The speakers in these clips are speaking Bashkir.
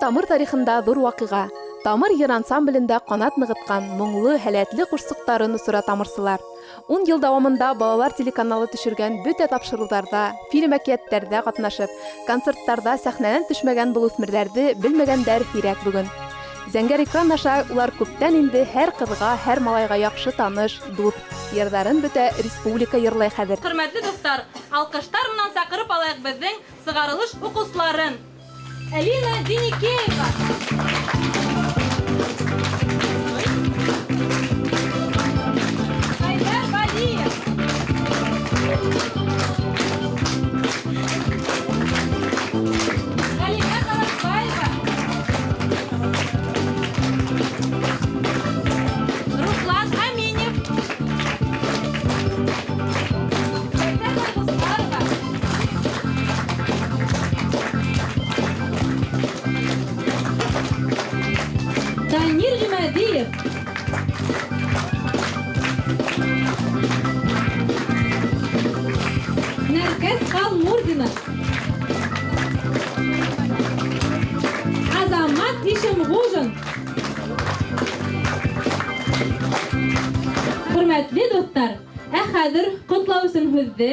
Тамыр тарихында ҙур ваҡиға. Тамыр йыр ансамблендә ҡанат ныгыткан, моңло, һәләтле кошсоҡтарын осора тамырсылар. Ун ел дәвамында балалар телеканалы төшергән бөтә тапшырыуҙарҙа, фильм-әкиәттәрҙә катнашып, концерттарҙа сәхнәнән төшмәгән был үҫмерҙәрҙе белмәгәндәр һирәк бөгөн. Зәңгәр экран аша улар күптән инде һәр ҡыҙға, һәр малайға яҡшы таныш, дуҫ. Йырҙарын бөтә республика йырлай хәҙер. Хөрмәтле дуҫтар, алҡыштар менән саҡырып алайыҡ беҙҙең сығарылыш уҡыусыларын! Элина Деникеева. Айдар Валиев. Галина Каракбаева. Руслан Аминев. Татьяна Гусарова. Данир Гыймадиев. Нәркәс Халмурзина. Азамат Ишемғужин. Хөрмәтле дуҫтар, ә хәҙер ҡотлау өсөн һүҙҙе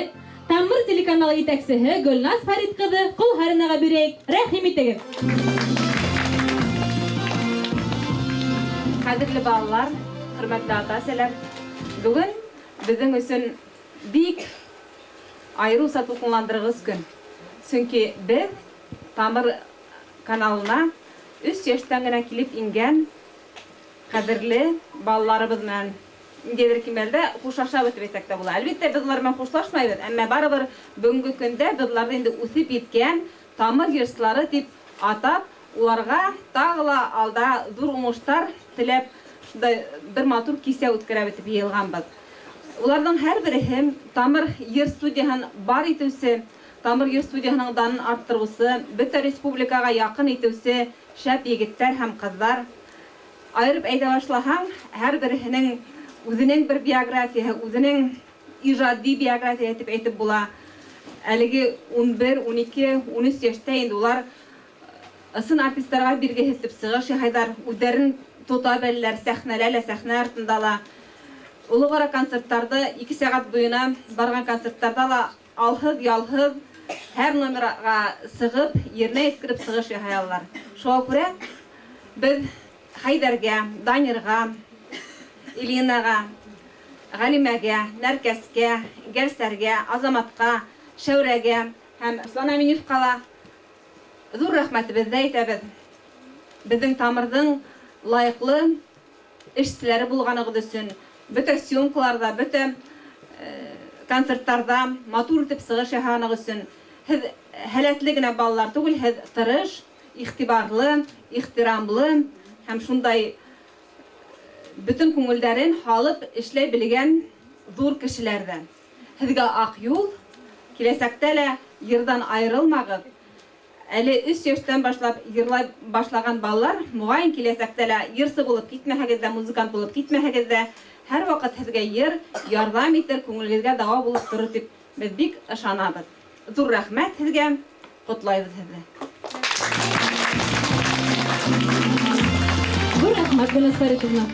Тамыр телеканалы етәксеһе Гөлназ Фәрит ҡыҙы Ҡолһаринаға бирәйек. Рәхим итегеҙ. Ҡәҙерле балалар, хөрмәтле ата-әсәләр, бөгөн беҙҙең өсөн бик айырыуса тулҡынландырғыс көн. Сөнки беҙ Тамыр каналына өс йәштән генә килеп ингән ҡәҙерле балаларыбыҙ менән ниндәйҙер кимәлдә хушлашабыҙ тип әйтсәк тә була. Әлбиттә, беҙ улар менән хушлашмайбыҙ, әммә барыбер бөгөнгө көндә беҙ уларҙы инде үҫеп еткән тамыр йырсылары тип атап, уларға тағы ла алда ҙур уңыштар теләп, шундай бер матур кисә үткәрәбеҙ тип йыйылғанбыҙ. Уларҙың һәр береһе Тамыр йыр студияһын бар итеүсе, Тамыр йыр студияһының данын арттырыусы, бөтә республикаға яҡын итеүсе шәп егеттәр һәм ҡыҙҙар. Айырып әйтә башлаһаң, һәрбереһенең үзенең бер биографияһы, үзенең ижади биографияһы дип әйтеп була. Әлеге 11, 12, 13 яшьтә инде улар ысын артистларга биргеһез дип сыгыш яһайҙар, үҙҙәрен тота беләләр, сәхнәлә лә, сәхнә артында ла. Олоғара концерттарҙы, 2 сәғәт буйына барған концерттарҙа ла алһыҙ, ялһыҙ һәр номерға сығып, еренә еткереп сығыш яһай алалар. Шуға күрә беҙ Хәйҙәргә, Данирға, Илинаға, Ғәлимәгә, Нәркәскә, Гәлсәргә, Азаматҡа, Шәүрәгә һәм Руслан Әминевҡа ла ҙур рәхмәтебеҙҙе әйтәбеҙ. Беҙҙең Тамырҙың лайыҡлы эшселәре булғанығыҙ өсөн, бөтә съемкаларҙа, бөтә концерттарҙа матур итеп сығыш яһағанығыҙ өсөн. Һеҙ һәләтле генә балалар түгел, һеҙ тырыш, иғтибарлы, ихтирамлы һәм шундай бөтөн күңелдәрен һалып эшләй белгән ҙур кешеләр ҙә. Һеҙгә аҡ юл, киләсәктә лә йырҙан айырылмағыҙ. Әле 3 йәштән башлап йырлай башлаған балалар, моғайын киләсәктә лә йырсы булып китмәһәгеҙ ҙә, музыкант булып китмәһәгеҙ ҙә, һәр ваҡыт һеҙгә йыр ярҙам итер, күңелегеҙгә дауа булып торор тип беҙ бик ышанабыҙ. Ҙур рәхмәт һеҙгә, ҡотлайбыҙ һеҙҙе. Ҙур рәхмәт, Гөлназ Фәритовна.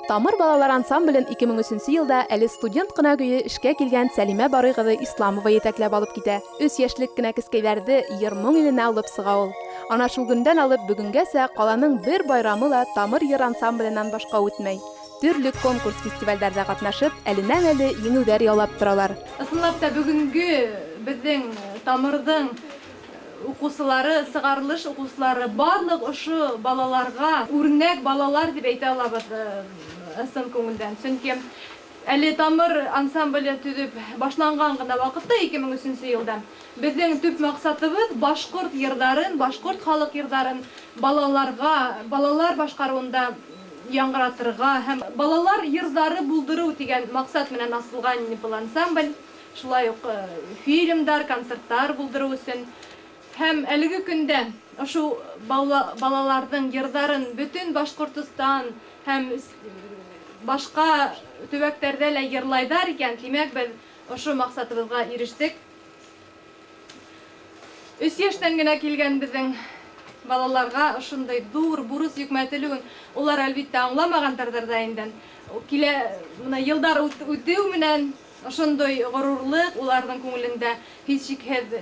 Тамыр балалар ансамблен 2003 йылда әле студент ҡына көйө эшкә килгән Сәлимә Барый ҡыҙы Исламова етәкләп алып китә. 3 йәшлек кенә кескәйҙәрҙе йыр-моң иленә алып сыға ул. Ана шул көндән алып бөгөнгәсә ҡаланың бер байрамы ла Тамыр йыр ансамбленән башҡа үтмәй. Төрлө конкурс-фестивалдәрҙә ҡатнашып, әленән-әле еңеүҙәр яулап торалар. Ысынлап та бөгөнгө беҙҙең Тамырҙың уҡыусылары, сығарылыш уҡыусылары барлыҡ ошо балаларға үрнәк балалар тип әйтә алабыҙ ысын күңелдән. Сөнки әле Тамыр ансамбле төҙөп башланған ғына ваҡытта, 2003 йылда, беҙҙең төп маҡсатыбыҙ башҡорт йырҙарын, башҡорт халыҡ йырҙарын балаларға, балалар башҡарыуында яңғыратырға һәм балалар йырҙары булдырыу тигән маҡсат менән асылған был ансамбль. Шулай уҡ фильмдар, концерттар булдырыу өсөн. Һәм әлеге көндә ошо балаларҙың йырҙарын бөтөн Башҡортостан һәм башҡа төбәктәрҙә лә йырлайҙар икән, тимәк, беҙ ошо маҡсатыбыҙға ирештек. Өс йәштән генә килгән беҙҙең балаларға ошондай ҙур бурыс йөкмәтелеүен улар, әлбиттә, аңламағандарҙыр ҙа инде. Килә бына йылдар үтеү менән ошондай ғорурлыҡ уларҙың күңелендә һис шикһеҙ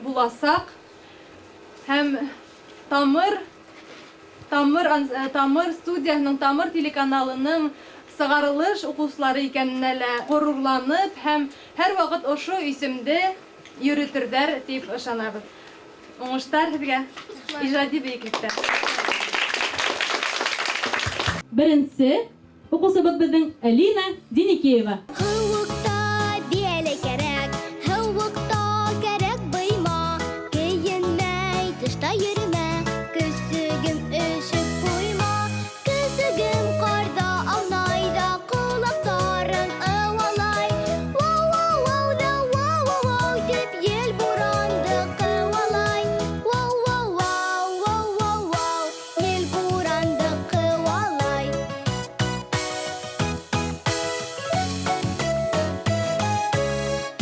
буласаҡ. Һәм Тамыр Тамыр Тамыр студияһының, Тамыр телеканалының сығарылыш уҡыусылары икәненә лә ғорурланып һәм һәр ваҡыт ошо исемде йөрөтөрҙәр тип ышанабыҙ. Уңыштар һеҙгә ижади бейеклектә! Беренсе уҡыусыбыҙ беҙҙең Элина Деникеева. Һыуыҡта бияләй кәрәк, һыуыҡта кәрәк быйма. Кейенмәй тышта йөрөмә, көсөгөм өшөп ҡуйма. Көсөгөм ҡарҙа аунай ҙа, ҡолаҡтарын ыуалай. Вау-вау-вау ҙа вау-вау-вау тип ел буранды ҡыуалай. Вау-вау-вау, вау-вау-вау, ел буранды ҡыуалай.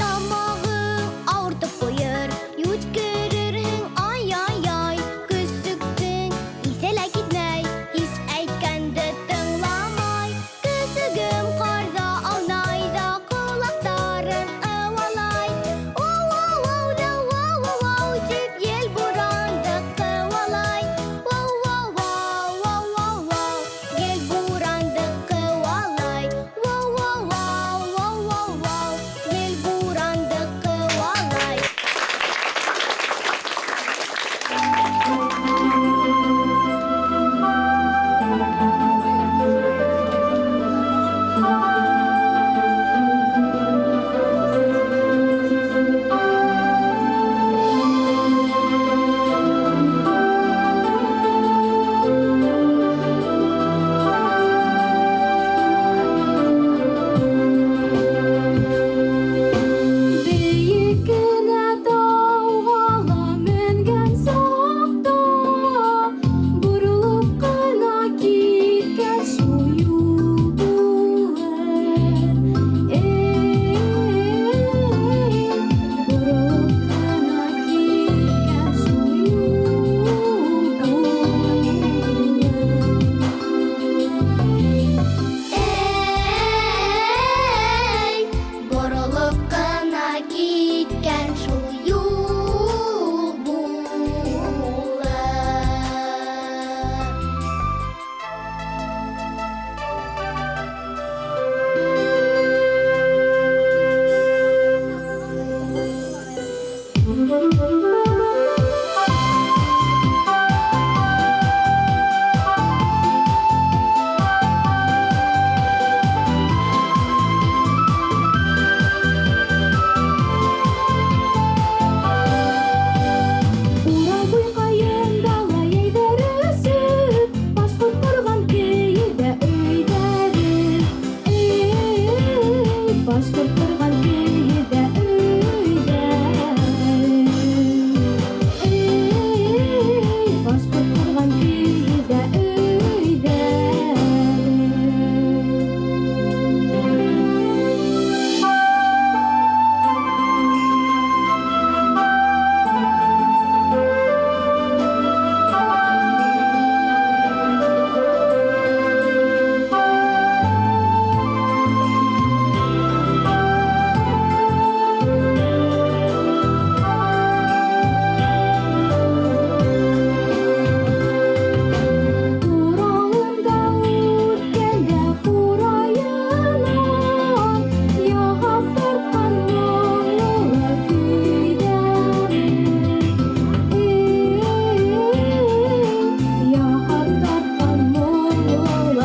Тамағың ауыртып ҡуйыр, йүткерерһең, ай-ай-ай. Көсөктөң иҫе лә китмәй, һис әйткәнде тыңламай. Көсөгөм ҡарҙа аунай ҙа, ҡолаҡтарын ыуалай. Уау-уау ҙа уау-уау тип ел буранды ҡыуалай. Уау-уау-уау, уау-уау, ел буранды ҡыуалай. Уау-уау-уау, уау-уау, ел буранды ҡыуалай. Бейек кенә тауға ла менгән саҡта, боролоп ҡына киткән шул юл булыр. Эй, боролоп ҡына киткән шул юл булыр. Эй, боролоп ҡына киткән шул юл булыр. Урал буйҡайында ла йәйҙәр өсөп, башҡорт торған кейеҙҙә өйҙәре. Эй, башҡорт торған кейеҙҙә өйҙәре. Эй, башҡорт торған кейеҙҙә өйҙәре. Уралында үткәндә ҡурайынан яһап тартҡан моңло көйҙәре. Эй, яһап тартҡан моңло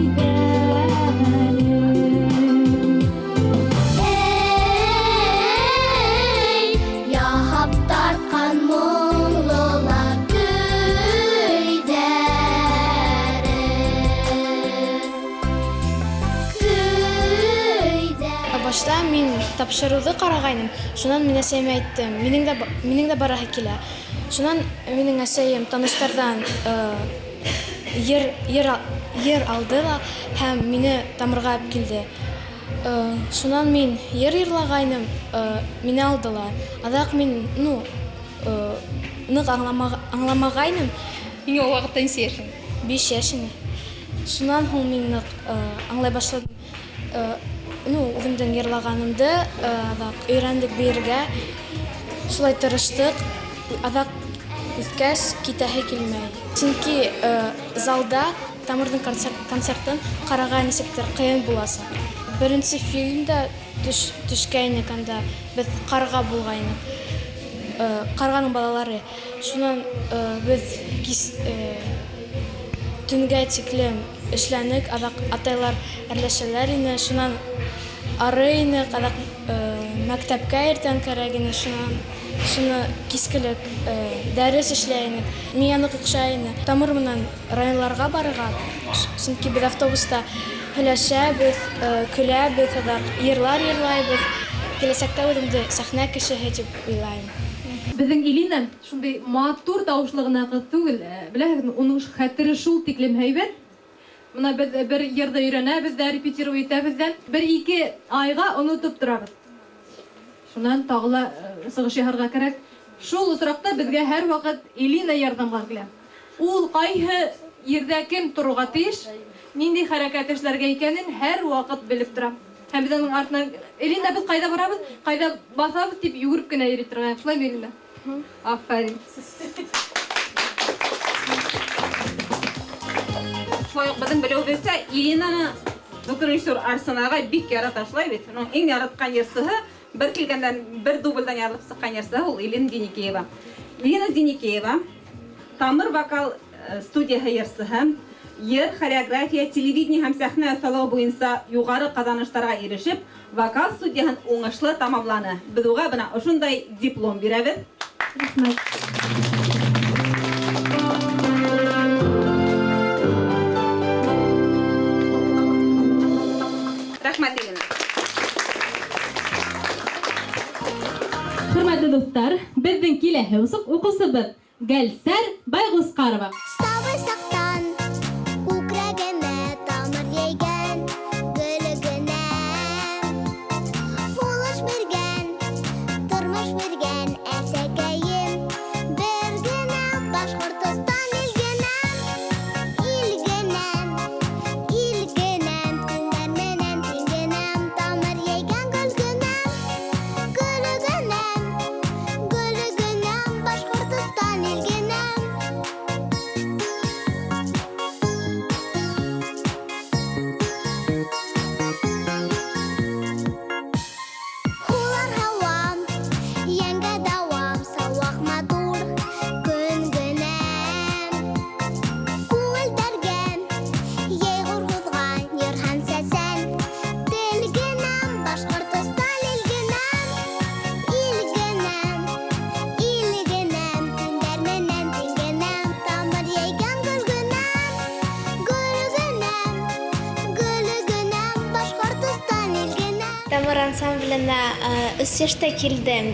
көйҙәре. Эй, яһап тартҡан моңлола көйҙәре. Көйҙәре. Башта мин тапшырыуҙы ҡарағайным, шунан мин әсәйемә әйттем, минең дә бараһы килә. Шунан минең әсәйем таныштарҙан йыр алды ла һәм мине Тамырға алып килде. Шунан мин йыр йырлағайным, мине алдылар. Аҙаҡ мин, ну, ныҡ аңламағайным. Һиңә ул ваҡытта нисә йәш ине? 5 йәш ине. Шунан һуң мин ныҡ аңлай башланым. Ну, үҙемдең йырлағанымды, аҙаҡ өйрәндек бейергә. Шулай тырыштыҡ. Аҙаҡ үҫкәс китәһе килмәй. Сөнки залда Тамырҙың концертын ҡарарға нисектер ҡыйын буласаҡ. Беренсе фильмда төшкәйнек, анда беҙ ҡарға булғайныҡ. Ҡарғаның балалары. Шунан беҙ төнгә тиклем эшләнек, аҙаҡ атайлар әрләшәләр ине, шунан ары инек, аҙаҡ мәктәпкә иртән кәрәк ине, шунан шуны кискелек дәрес эшләй инек. Миңә ныҡ оҡшай ине. Тамыр менән районларға барырға, сөнки беҙ автобуста һөйләшәбеҙ, көләбеҙ, аҙаҡ йырлар йырлайбыҙ. Киләсәктә үҙемде сәхнә кешеһе тип уйлайым. Беҙҙең Илина шундай матур тауышлы ғына ҡыҙ түгел, беләһегеҙме, уның хәтере шул тиклем һәйбәт. Бына беҙ бер йырҙы өйрәнәбеҙ ҙә, репетировать итәбеҙ ҙә, бер-ике айға онотоп торабыҙ. Шунан тағы ла сығыш яһарға кәрәк. Шул осраҡта беҙгә һәр ваҡыт Илина ярҙамға килә. Ул ҡайһы ерҙә кем торорға тейеш, ниндәй хәрәкәт эшләргә икәнен һәр ваҡыт белеп тора. Һәм беҙ уның артынан, Элина, беҙ ҡайҙа барабыҙ, ҡайҙа баҫабыҙ тип йүгереп кенә йөрөй торған. Шулаймы, Элина? Афәрин. Шулай уҡ беҙҙең белеүебеҙсә, Илинаны звукорежиссер Арсен ағай бик ярата, шулай бит? Уның иң яратҡан йырсыһы, бер килгәндән, бер дубльдән ярылып сыҡҡан йырсыһы ул Илина Деникеева. Илина Деникеева Тамыр вокал студияһы йырсыһы, йыр, хореография, телевидение һәм сәхнә оҫталығы буйынса юғары ҡаҙаныштарға ирешеп, вокал студияһын уңышлы тамамланы. Беҙ уға бына ошондай диплом бирәбеҙ. Рәхмәт. Рәхмәт, Илина. Хөрмәтле дуҫтар, беҙҙең киләһе уҡыусыбыҙ Гәлсәр Байғусҡарова. Сабыр саҡтан күкрәгемә тамыр йәйгән гөлөгөнә. Һулыш биргән, тормош биргән әсәкәйем. Бер генә Башҡортостан илгенәм, илгенәм, илгенәм, төндәр менән тиңгенәм, тамыр йәйгән гөлгенәм, гөлөгөнәм, гөлөгөнәм, Башҡортостан илгенәм. Һулар һауам, йәнгә дауам, сауаҡ матур көнгөнәм. Күңелдәргә йәй ҡурғыҙған йыр һәм сәсән телгенәм, Башҡортостан илгенәм, илгенәм, илгенәм, төндәр менән тиңгенәм, тамыр йәйгән гөлгенәм, гөлгенәм, гөлгенәм, Башҡортостан илгенәм. Тамыр ансамбленә өс йәштә килдем.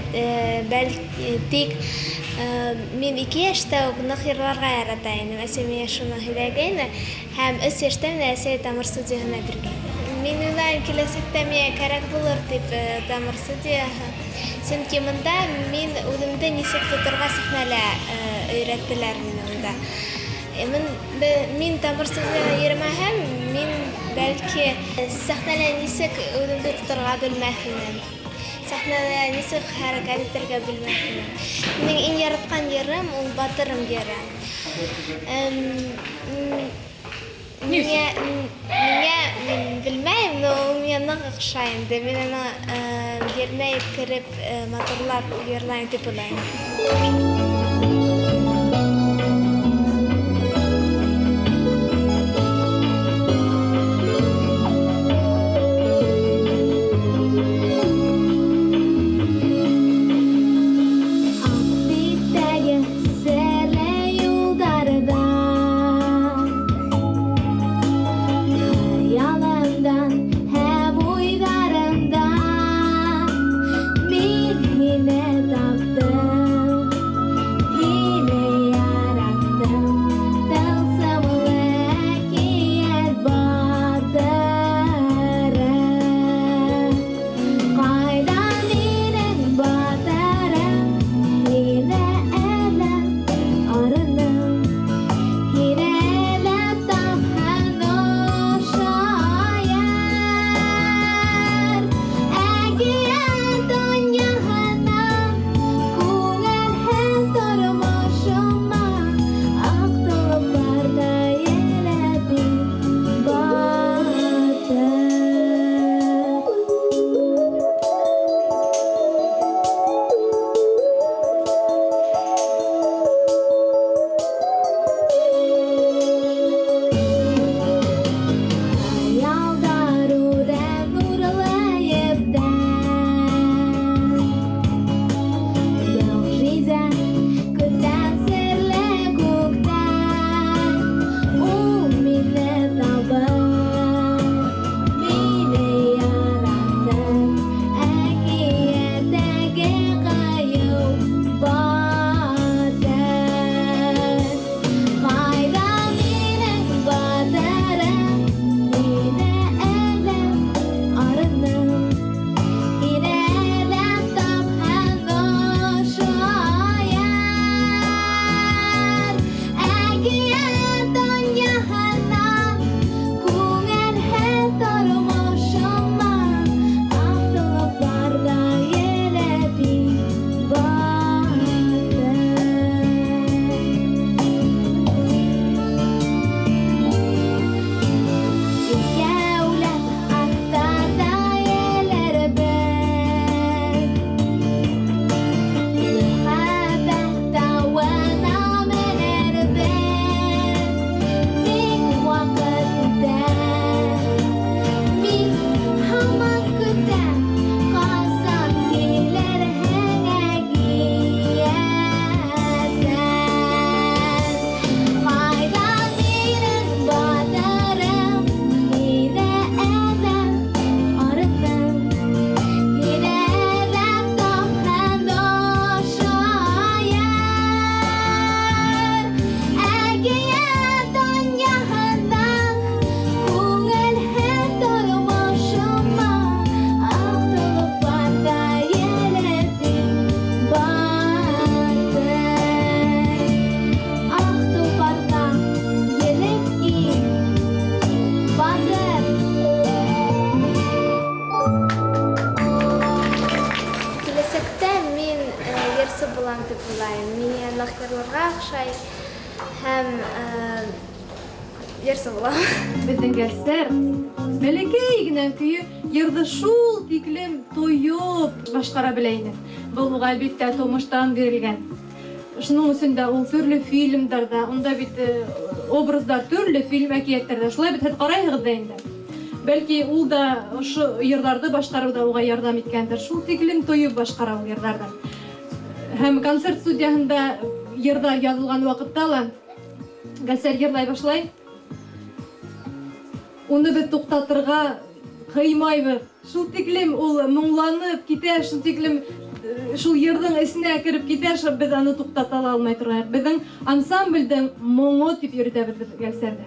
Тик мин 2 йәштә үк ныҡ йырларға ярата инем. Әсәй миңә шуны һөйләгәйне. Һәм өс йәштә мине әсәй Тамыр студияһына биргәйне. Мин уйлайым, киләсәктә миңә кәрәк булыр тип Тамыр студияһы. Сөнки мында мин үҙемде нисек тоторға сәхнәлә өйрәттеләр мине унда. Мин Тамыр студияһына йөрөмәһәм, мин бәлки сәхнәлә нисек үҙемде тоторға белмәҫ инем. Сәхнәлә нисек хәрәкәт итергә белмәҫ инем. Минең иң яратҡан йырым ул Батырым йыры. Миңә, мин белмәйем, но ул миңә ныҡ оҡшай инде. Мин уны еренә еткереп матурлап йырлайым тип уйлайым. Оҡшай һәм йырсы булам. Беҙҙең Гәлсәр бәләкәй генә көйө йырҙы шул тиклем тойоп башҡара белә ине. Был уға, әлбиттә, тыумыштан бирелгән. Шуның өсөн дә ул төрлө фильмдарҙа, унда бит образдар төрлө фильм әкиәттәрҙә. Шулай бит, һеҙ ҡарайһығыҙ ҙа инде. Бәлки ул да ошо йырҙарҙы башҡарыуҙа уға ярҙам иткәндер. Шул тиклем тойоп башҡара ул йырҙарҙы. Һәм концерт студияһында йырҙар яҙылған ваҡытта ла Гәлсәр йырлай башлай. Уны беҙ туҡтатырға ҡыймайбыҙ. Шул тиклем ул моңланып китә, шул тиклем шул йырҙың эсенә кереп китә, шул беҙ аны туҡтата ла алмай торғайыҡ. Беҙҙең ансамблдең моңо тип йөрөтәбеҙ беҙ Гәлсәрҙе.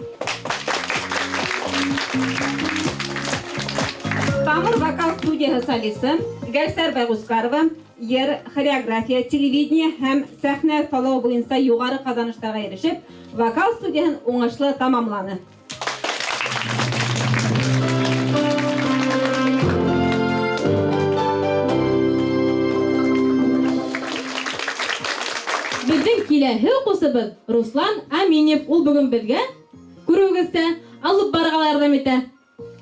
Тамыр вокал студияһы солисы Гәлсәр Байғускарова йыр, хореография, телевидение һәм сәхнә оҫталығы буйынса юғары ҡаҙаныштарға ирешеп, вокал студияһын уңышлы тамамланы. Беҙҙең киләһе уҡыусыбыҙ Руслан Аминев. Ул бөгөн беҙгә, күреүегеҙсә, алып барырға ла ярҙам итә.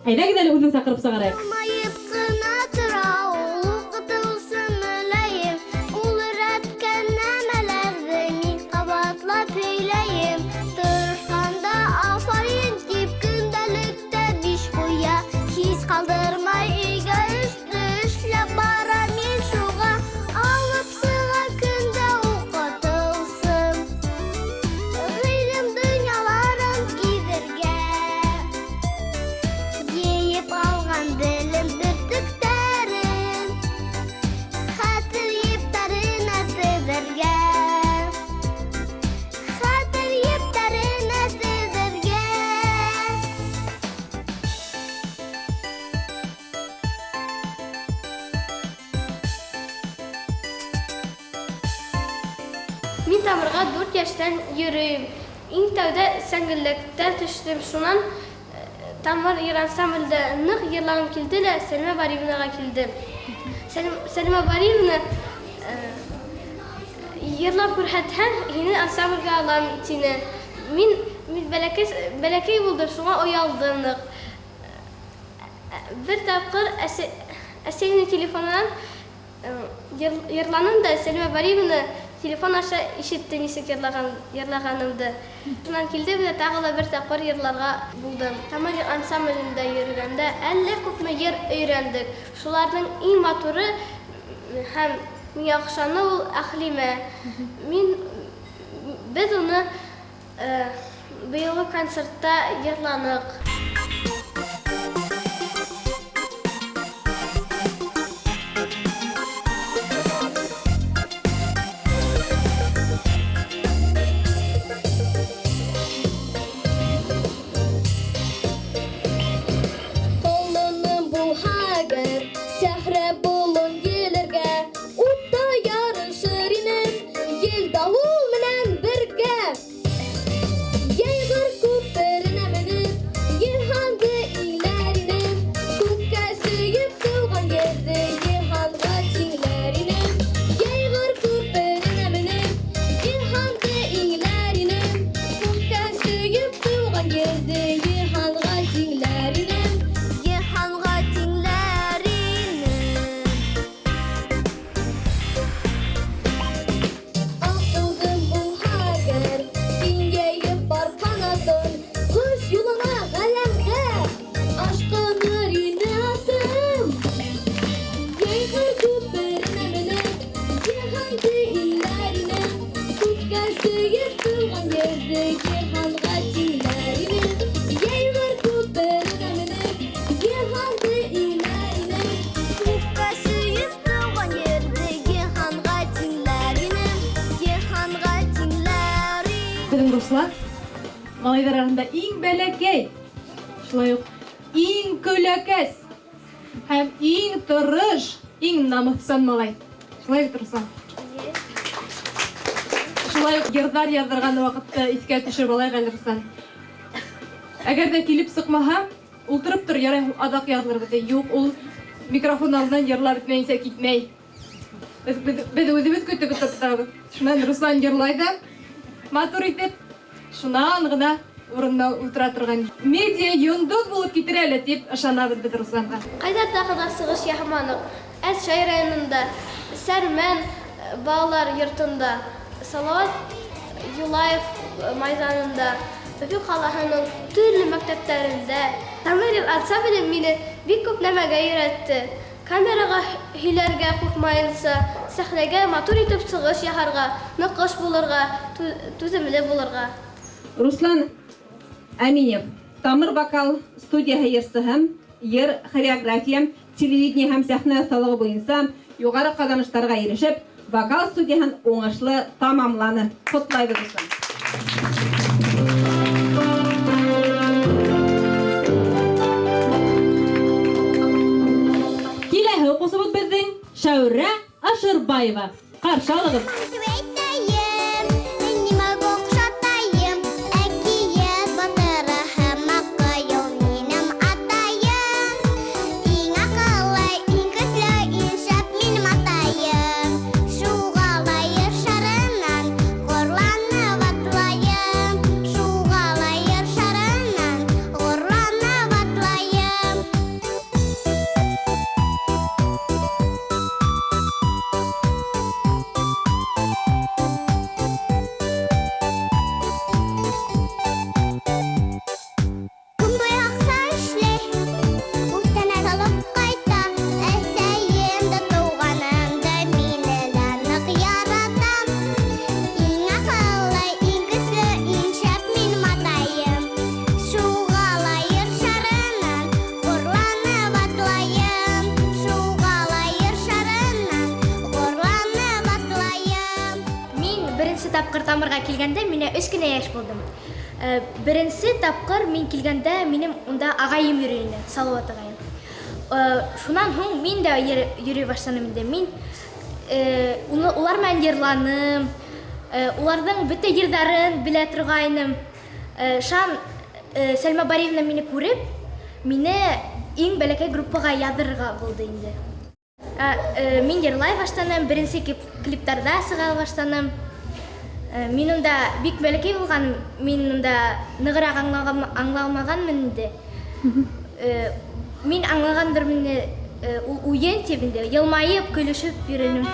Әйҙәгеҙ әле үҙен саҡырып сығарайыҡ. Йылмайып ҡына тора ул, уҡытыусы мөләйем. Ул өйрәткән нәмәләрҙе мин ҡабатлап һөйләйем. Тырышҡанда афарин тип көндәлектә биш ҡуя. Һис ҡалдырмай өйгә эште эшләп бара мин шуға. Алып сыға көндә уҡытыусым ғилем донъяларын гиҙергә. Йыйып алған белем бөртөктәрен хәтер ептәренә теҙергә. Хәтер ептәренә теҙергә. Мин Тамырға 4 йәштән йөрөйөм. Иң тәүҙә сәңгелләктә төштөм. Шунан Тамыр йыр ансамблдә ныҡ йырлағым килде лә Сәлимә Бариевнаға килдем. Сәлимә Бариевна йырлап күрһәтһәң, һине ансамблгә алам тине. Мин бәләкәй булдым, шуңа оялдым ныҡ. Бер тапҡыр әсәйемдең телефонынан йырланым да Сәлимә Бариевна телефон аша ишетте нисек йырлағанымды. Шунан килдем дә тағы ла бер тапҡыр йырларға булдым. Тамыр ансамблендә йөрөгәндә әллә күпме йыр өйрәндек. Шуларҙың иң матуры һәм миңә оҡшаны ул Әхлимә. Беҙ уны быйылғы концертта йырланыҡ. Ҡолоном булһа әгәр, сәхрә болон елергә, утта ярышыр инем, ел дауыл менән бергә. Йәйғор күперенә менеп, йыһанды иңләр инем, күккә сөйөп тыуған ерҙе йыһанға тиңләр инем. Йәйғор күперенә менеп, йыһанды иңләр инем, күккә сөйөп тыуған ерҙе йыһанға тиңләр инем. Йыһанға тиңләр инем. Аҡылдым булһа әгәр, киңәйеп бар ҡанатын, ҡош юлына ғаләмгә ашҡыныр ине атым. Йәйғор күперенә менеп, йыһанды иңләр инем, күккә сөйөп тыуған ерҙе йыһанға тиңләр инем. Йәйғор күперенә менеп, йыһанды иңләр инем, күккә сөйөп тыуған ерҙе йыһанға тиңләр инем, йыһанға тиңләр инем. Беҙҙең Руслан малайҙар араһында иң бәләкәй, шулай уҡ иң көләкәс һәм иң тырыш, иң намыҫсан малай. Шулай бит, Руслан? Шулай уҡ йырҙар яҙҙырған ваҡытты иҫкә төшөрөп алайыҡ әле, Руслан. Әгәр ҙә килеп сыҡмаһа, ултырып тор, ярай, аҙаҡ яҙылырбыҙ ти. Юҡ, ул микрофон алдынан йырлап бөтмәйенсә китмәй. Беҙ үҙебеҙ көтөп ултырабыҙ. Шунан Руслан йырлай ҙа, Матур итеп, шунан гына урынына утыра торган. Медиа йондоҙ булып китер әле дип ышанабыҙ беҙ Русланға. Ҡайҙа тағы ла сығыш яһаманыҡ? Әлшәй районында, Сәрмән балалар йортонда, Салауат Юлаев майҙанында, Өфө ҡалаһының төрлө мәктәптәрендә. Тамыр ансамбле мине бик күп нәмәгә өйрәтте. Камераға һөйләргә ҡурҡмайынса, сәхнәгә матур итеп сығыш яһарға, ныҡыш булырға, түҙемле булырға. Руслан Әминев, Тамыр вокал студияһы йырсыһы, йыр, хореография, телевидение һәм сәхнә оҫталығы буйынса юғары ҡаҙаныштарға ирешеп, вокал студияһын уңышлы тамамланы. Ҡотлайбыҙ, Руслан. Киләһе уҡыусыбыҙ беҙҙең Шәүрә Ашырбаева. Ҡаршы алығыҙ. Тапҡыр Тамырға килгәндә миңә 3 кенә йәш булдым. Беренсе тапҡыр мин килгәндә минең унда ағайым йөрөй ине, Салауат ағайым. Шунан һуң мин дә йөрөй башланым инде. Мин улар менән йырланым, уларҙың бөтә йырҙарын белә торғайным. Шан Сәлмә Бариевна мине күреп, мине иң бәләкәй группаға яҙырға булды инде. Мин йырлай башланым, беренсе клиптарҙа сыға башланым. Мин унда бик бәләкәй булған, мин унда нығыраҡ аңламағанмын инде. Мин аңлағандыр мине ул уйын тип инде, йылмайып, көлөшөп йөрөнөм.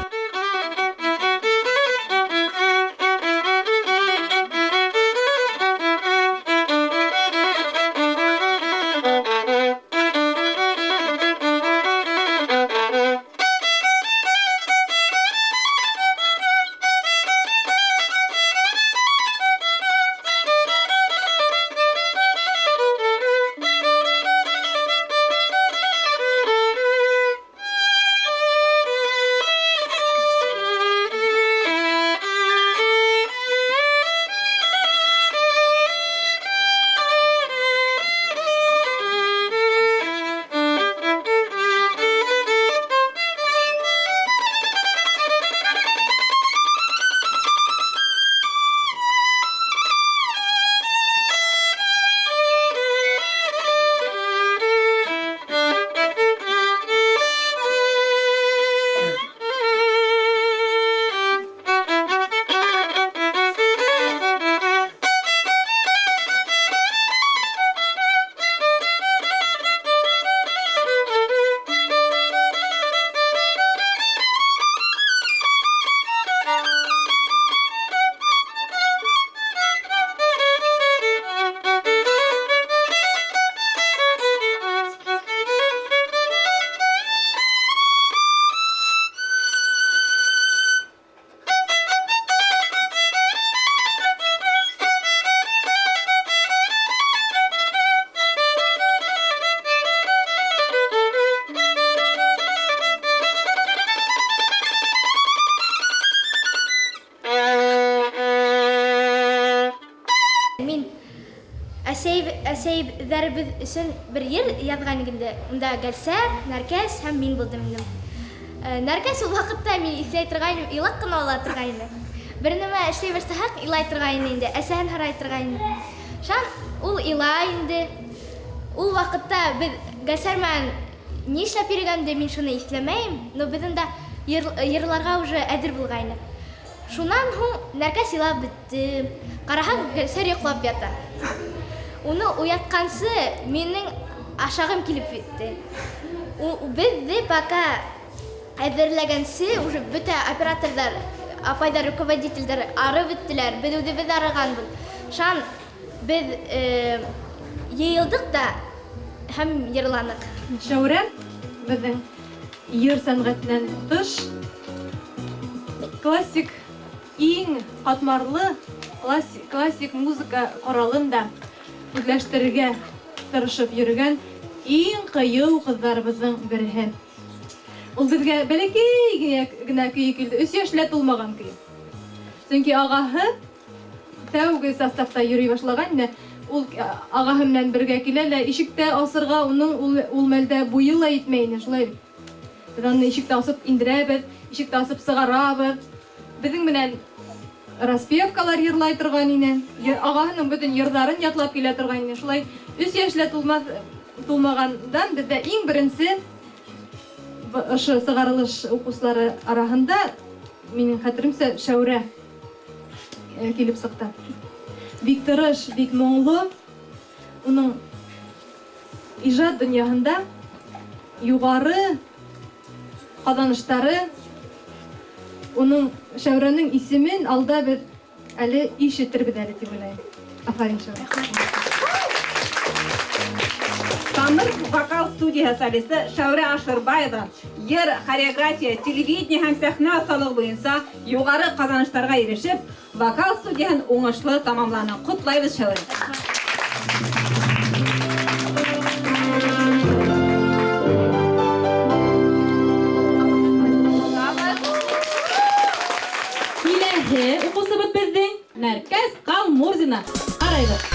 Әсәйҙәребеҙ өсөн бер йыр яҙған инде. Унда Гәлсәр, Нәркәс һәм мин булдым инде. Нәркәс ул ваҡытта мин иҫләй торғайным, илап ҡына ала торғайны. Бер нәмә эшләй башлаһаҡ, илай торғайны инде, әсәһен һорай торғайны. Шунан ул илай инде. Ул ваҡытта беҙ Гәлсәр менән ни эшләп йөрөгәнде мин шуны иҫләмәйем, но беҙ унда йырларға уже әҙер булғайны. Шунан һуң Нәркәс илап бөттө. Ҡараһаң, Гөлсәр йоҡлап ята. Уны уятҡансы минең ашағым килеп етте. Беҙҙе пока әҙерләгәнсе уже бөтә операторҙар, апайҙар, руководителдәр арып бөттөләр. Беҙ үҙебеҙ арығанбыҙ. Шунан беҙ йыйылдыҡ та һәм йырланыҡ. Шәүрә беҙҙең йыр сәнғәтенән тыш классик, иң ҡатмарлы классик музыка ҡоралын да үҙләштерергә тырышып йөрөгән иң ҡыйыу ҡыҙҙарыбыҙҙың береһе. Ул беҙгә бәләкәй генә көйө килде, 3 йәшлә тулмаған көйө. Сөнки ағаһы тәүге составта йөрөй башлаған ине. Ул ағаһы менән бергә килә лә ишектә асырға уның ул мәлдә буйы ла етмәй ине, шулай бит. Беҙ уны ишектә асып индерәбеҙ, ишектә асып сығарабыҙ. Беҙҙең менән распевкалар йырлай торған ине. Ағаһының бөтөн йырҙарын ятлап килә торған ине. Шулай 3 йәшлә тулмағандан беҙҙә иң беренсе ошо сығарылыш уҡыусылары араһында минең хәтеремсә Шәүрә килеп сыҡты. Бик тырыш, бик моңло. Уның ижад донъяһында юғары ҡаҙаныштары, уның Шәүрәнең исемен алда беҙ әле ишетербеҙ әле тип уйлайым. Афарин, Шәүрә. Тамыр вокал студияһы солисты Шәүрә Ашырбаева йыр, хореография, телевидение һәм сәхнә оҫталығы буйынса юғары ҡаҙаныштарға ирешеп, вокал студияһын уңышлы тамамланы. Ҡотлайбыҙ, Шәүрә. Киләһе уҡыусыбыҙ беҙҙең Нәркәс Ҡалмурзина. Ҡарайбыҙ.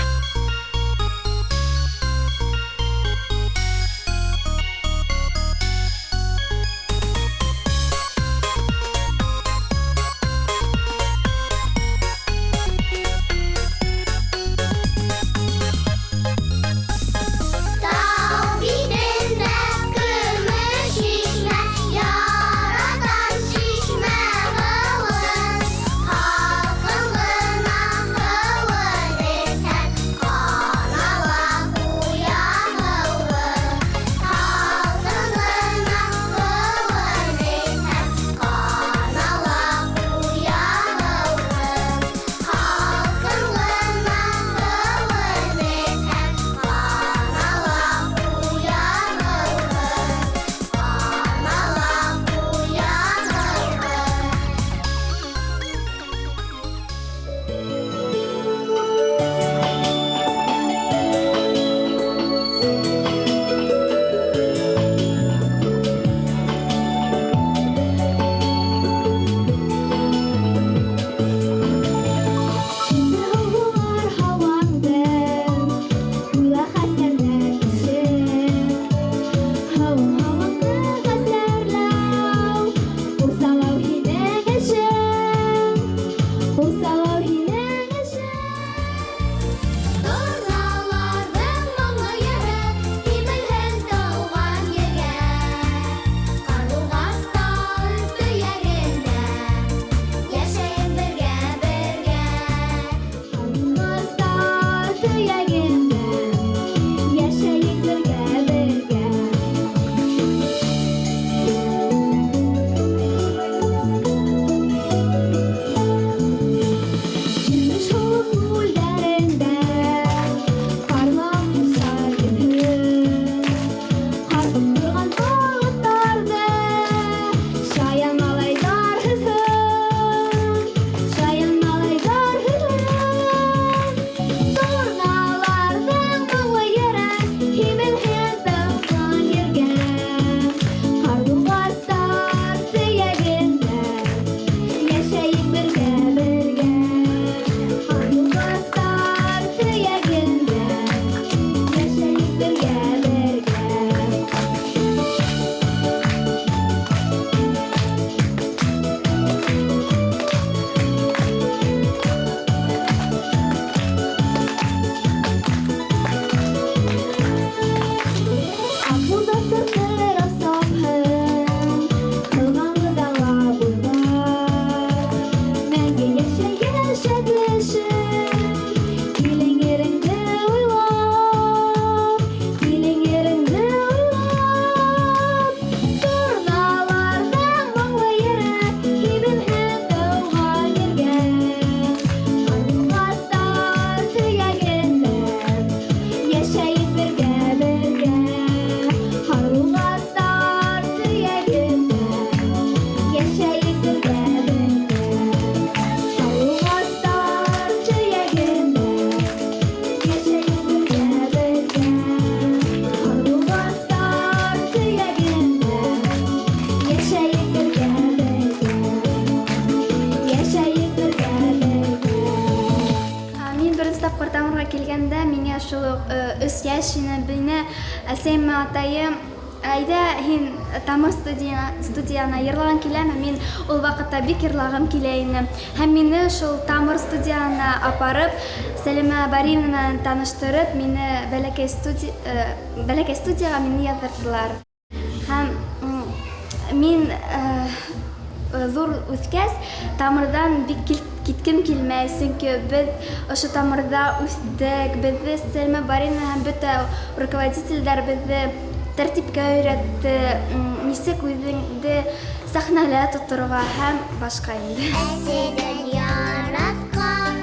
шул уҡ 3 йәш ине. Мине әсәйем менән атайым: "Әйҙә, һин Тамыр студияһына йырлағың киләме?" Мин ул ваҡытта бик йырлағым килә ине. Һәм мине шул Тамыр студияһына апарып, Сәлимә Бариевна менән таныштырып, мине бәләкәй студияға мине яҙҙырҙылар. Һәм мин ҙур үҫкәс, Тамырҙан бик киткем килмәй, сөнки беҙ ошо Тамырҙа үҫтек, беҙҙе Сәлимә Бариевна һәм бөтә руководителдәр беҙҙе тәртипкә өйрәтте, нисек үҙеңде сәхнәлә тоторға һәм башҡа инде. Әсәйҙәр яратҡан,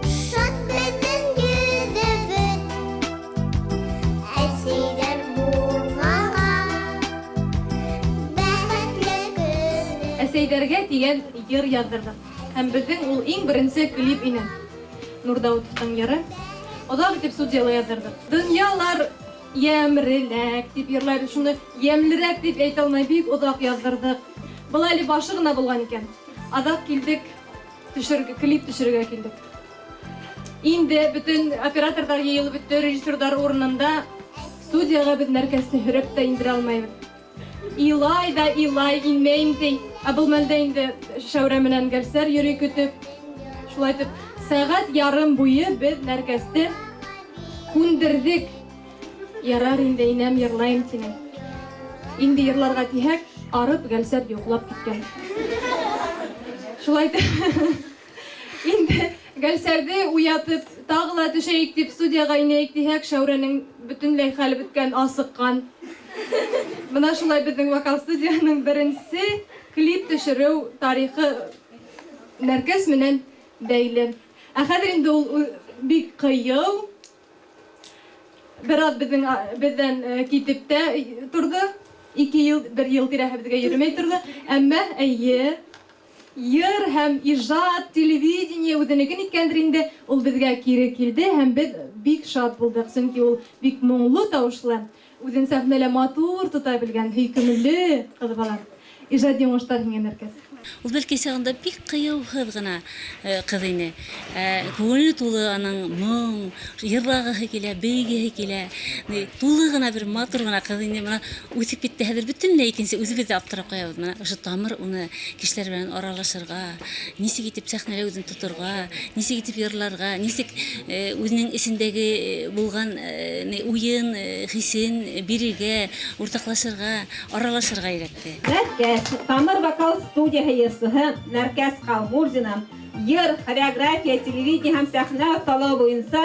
шат беҙҙең йөҙөбөҙ, әсәйҙәр булғанға бәхетле көнөбөҙ. Әсәйҙәргә тигән йыр яҙҙырҙыҡ. Һәм беҙҙең ул иң беренсе клип ине. Нурдаутовтың йыры. Оҙаҡ итеп студияла яҙҙырҙыҡ. Донъялар йәмреләк тип йырлайбыҙ. Шуны йәмлерәк тип әйтә алмай, бик оҙаҡ яҙҙырҙыҡ. Был әле башы ғына булған икән. Аҙаҡ килдек, клип төшөрөргә килдек. Инде бөтөн операторҙар йыйылып бөттө, режиссерҙар урынында. Студияға беҙ Нәркәсте һөрөп тә индерә алмайбыҙ. Илай ҙа илай, инмәйем ти. Ә был мәлдә инде Шәүрә менән Гәлсәр йөрөй көтөп. Шулай итеп, сәғәт ярым буйы беҙ Нәркәсте күндерҙек. Ярар инде, инәм, йырлайым тине. Инде йырларға тиһәк, арып Гәлсәр йоҡлап киткән. Шулай итеп, инде Гәлсәрҙе уятып, тағы ла төшәйек тип студияға инәйек тиһәк, Шәүрәнең бөтөнләй хәле бөткән, асыҡҡан. Бына шулай беҙҙең вокал студияһының беренсе клип төшөрөү тарихы Нәркәс менән бәйле. Ә хәҙер инде ул бик ҡыйыу. Бер аҙ беҙҙән китеп тә торҙо. 2 йыл, 1 йыл тирәһе беҙгә йөрөмәй торҙо. Әммә, эйе, йыр һәм ижад, телевидение үҙенекен иткәндер инде, ул беҙгә кире килде һәм беҙ бик шат булдыҡ, сөнки ул бик моңло тауышлы, үҙен сәхнәлә матур тота белгән, һөйкөмлө ҡыҙ бала. Ижади уңыштар һиңә, Нәркәс. Ул бәлки сағында бик ҡыйыуһыҙ ғына ҡыҙ ине. Күңеле тулы аның моң, йырлағыһы килә, бейегеһе килә. Тулы ғына бер матур ғына ҡыҙ ине. Бына үҫеп китте хәҙер бөтөнләй икенсе, үҙебеҙ ҙә аптырап ҡуябыҙ. Бына ошо Тамыр уны кешеләр менән аралашырға, нисек итеп сәхнәлә үҙен тоторға, нисек итеп йырларға, нисек үҙенең эсендәге булған уйын, хисен бирергә, уртаҡлашырға, аралашырға өйрәтте. Нәркәс, Тамыр вокал студияһы йырсыһы Нәркәс Ҡалмурзина йыр, хореография, телевидение һәм сәхнә оҫталығы буйынса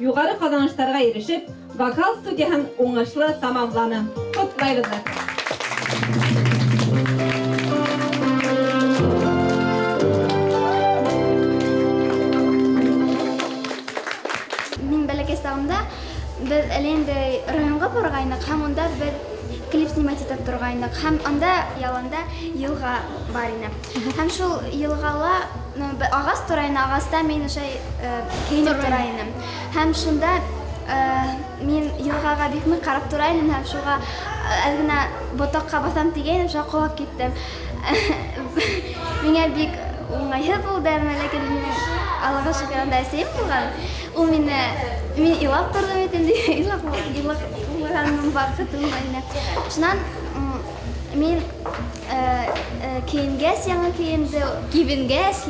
юғары ҡаҙаныштарға ирешеп, вокал студияһын уңышлы тамамланы. Ҡотлайбыҙ! Мин бәләкәй сағымда беҙ әле инде районға барғайныҡ һәм унда беҙ клип снимать итеп торғайныҡ һәм анда яланда йылға бар ине. Һәм шул йылғала, ағас тора ине, ағаста мин ошай кейенеп тора инем. Һәм шунда мин йылғаға бик ныҡ ҡарап тора инем һәм шуға әҙ генә ботаҡҡа баҫам тигәйнем, шуға ҡолап киттем. Миңә бик уңайһыҙ булды, әммә ләкин минең Аллаға шөкөр анда әсәйем булған. Ул мине, мин илап торҙом бит инде, илап булғаным ваҡыт булмай. Шунан мин кейенгәс, яңы кейемде, кибенгәс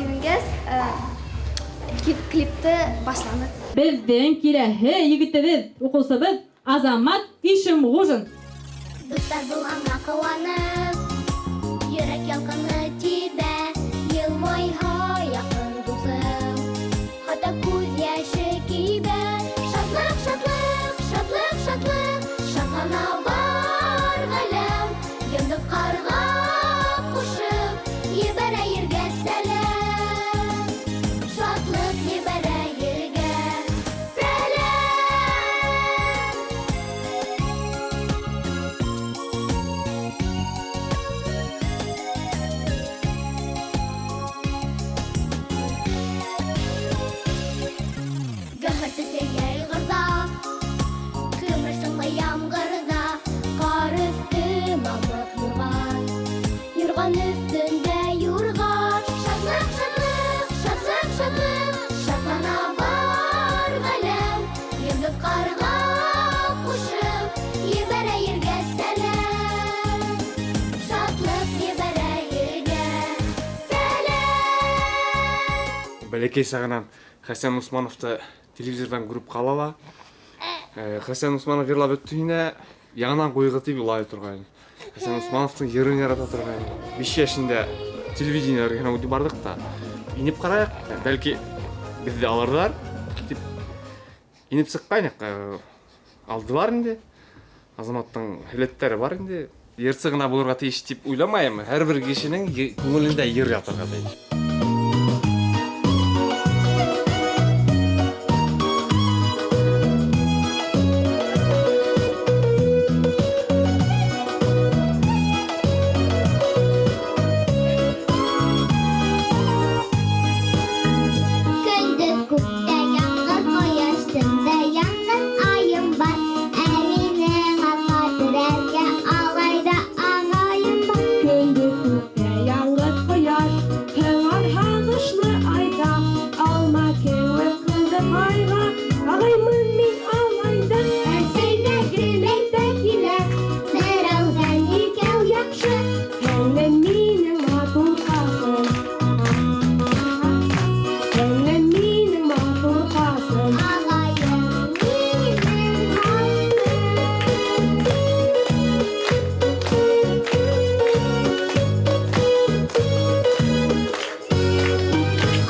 клипты башланыҡ. Беҙҙең киләһе егетебеҙ, уҡыусыбыҙ Азамат Ишемғужин. Дуҫтар булғанға ҡыуанып, йөрәк ялҡыны тибә, йылмайһа яҡын дуҫым, хатта күҙ йәше кибә. Шатлыҡ, шатлыҡ, шатлыҡ, шатлыҡ, шатлана бар ғаләм, йондоҙ ҡарға ҡушып, ебәрә ергә сәләм. Шатлыҡ ебәрә ергә сәләм. Бәләкәй сағынан Хәсән Усмановты телевизорҙан күреп ҡала ла. Хәсән Усманов йырлап бөттө инә, яңынан ҡуйығыҙ тип илай торғайны. Хәсән Усмановтың йырын ярата торғайны. 5 йәшендә телевидение эргәһенә үтеп барҙыҡ та, инеп ҡарайыҡ, бәлки беҙҙе алырҙар тип инеп сыҡҡайныҡ. Алдылар инде. Азаматтың һәләттәре бар инде. Йырсы ғына булырға тейеш тип уйламайым. Һәр бер кешенең күңелендә йыр ятырға тейеш. Көндөҙ күктә яңғыҙ ҡояш, төндә яңғыҙ айым бар. Ә минең арҡа терәргә алай ҙа ағайым бар. Көндөҙ күктә яңғыҙ ҡояш, һыңар һағышлы айҙа, алма кеүек ҡыҙыҡайға ағаймын мин алай ҙа. Әсәй ҙә гел әйтә килә, берәүҙән икәү яҡшы. Һеңлем минең матур ҡасым, һеңлем минең матур ҡасым. Ағайым минең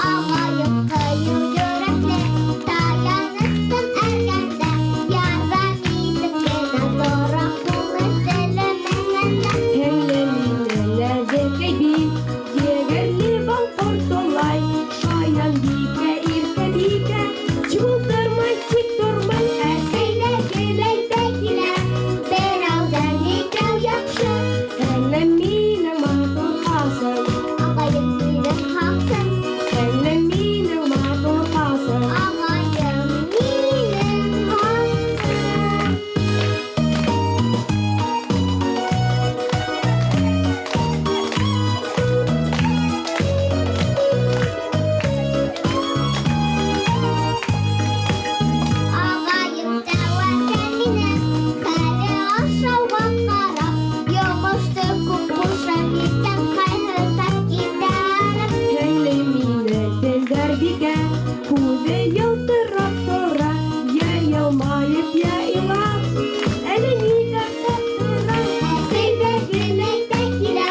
Ағайым ҡыйыу йөрәкле, таянысым эргәмдә, ярҙам итеп кенә тора ҡулы теле менән дә. Һеңлем минең нәҙекәй бит, егерле бал ҡортолай, шаян бикә, иркә бикә, чумылдырмай, тик тормай. Әсәй ҙә гел әйтә килә, берәүҙән икәү яҡшы. Һеңлем минең матур ҡасым, Ағайым минең һаҡсым, һеңлем минең матур ҡасым. Ағайым минең һаҡсым. Ағайым тәүәккәл минең, хәле ашауға ҡарап, йомошто күп ҡуша микән, ҡайһы саҡ китә арып. Һеңлем минең телдәр бикә, күҙе йылтырап тора, йә йылмайып, йә илап, әле ниҙәр таптыра. Әсәй ҙә гел әйтә килә,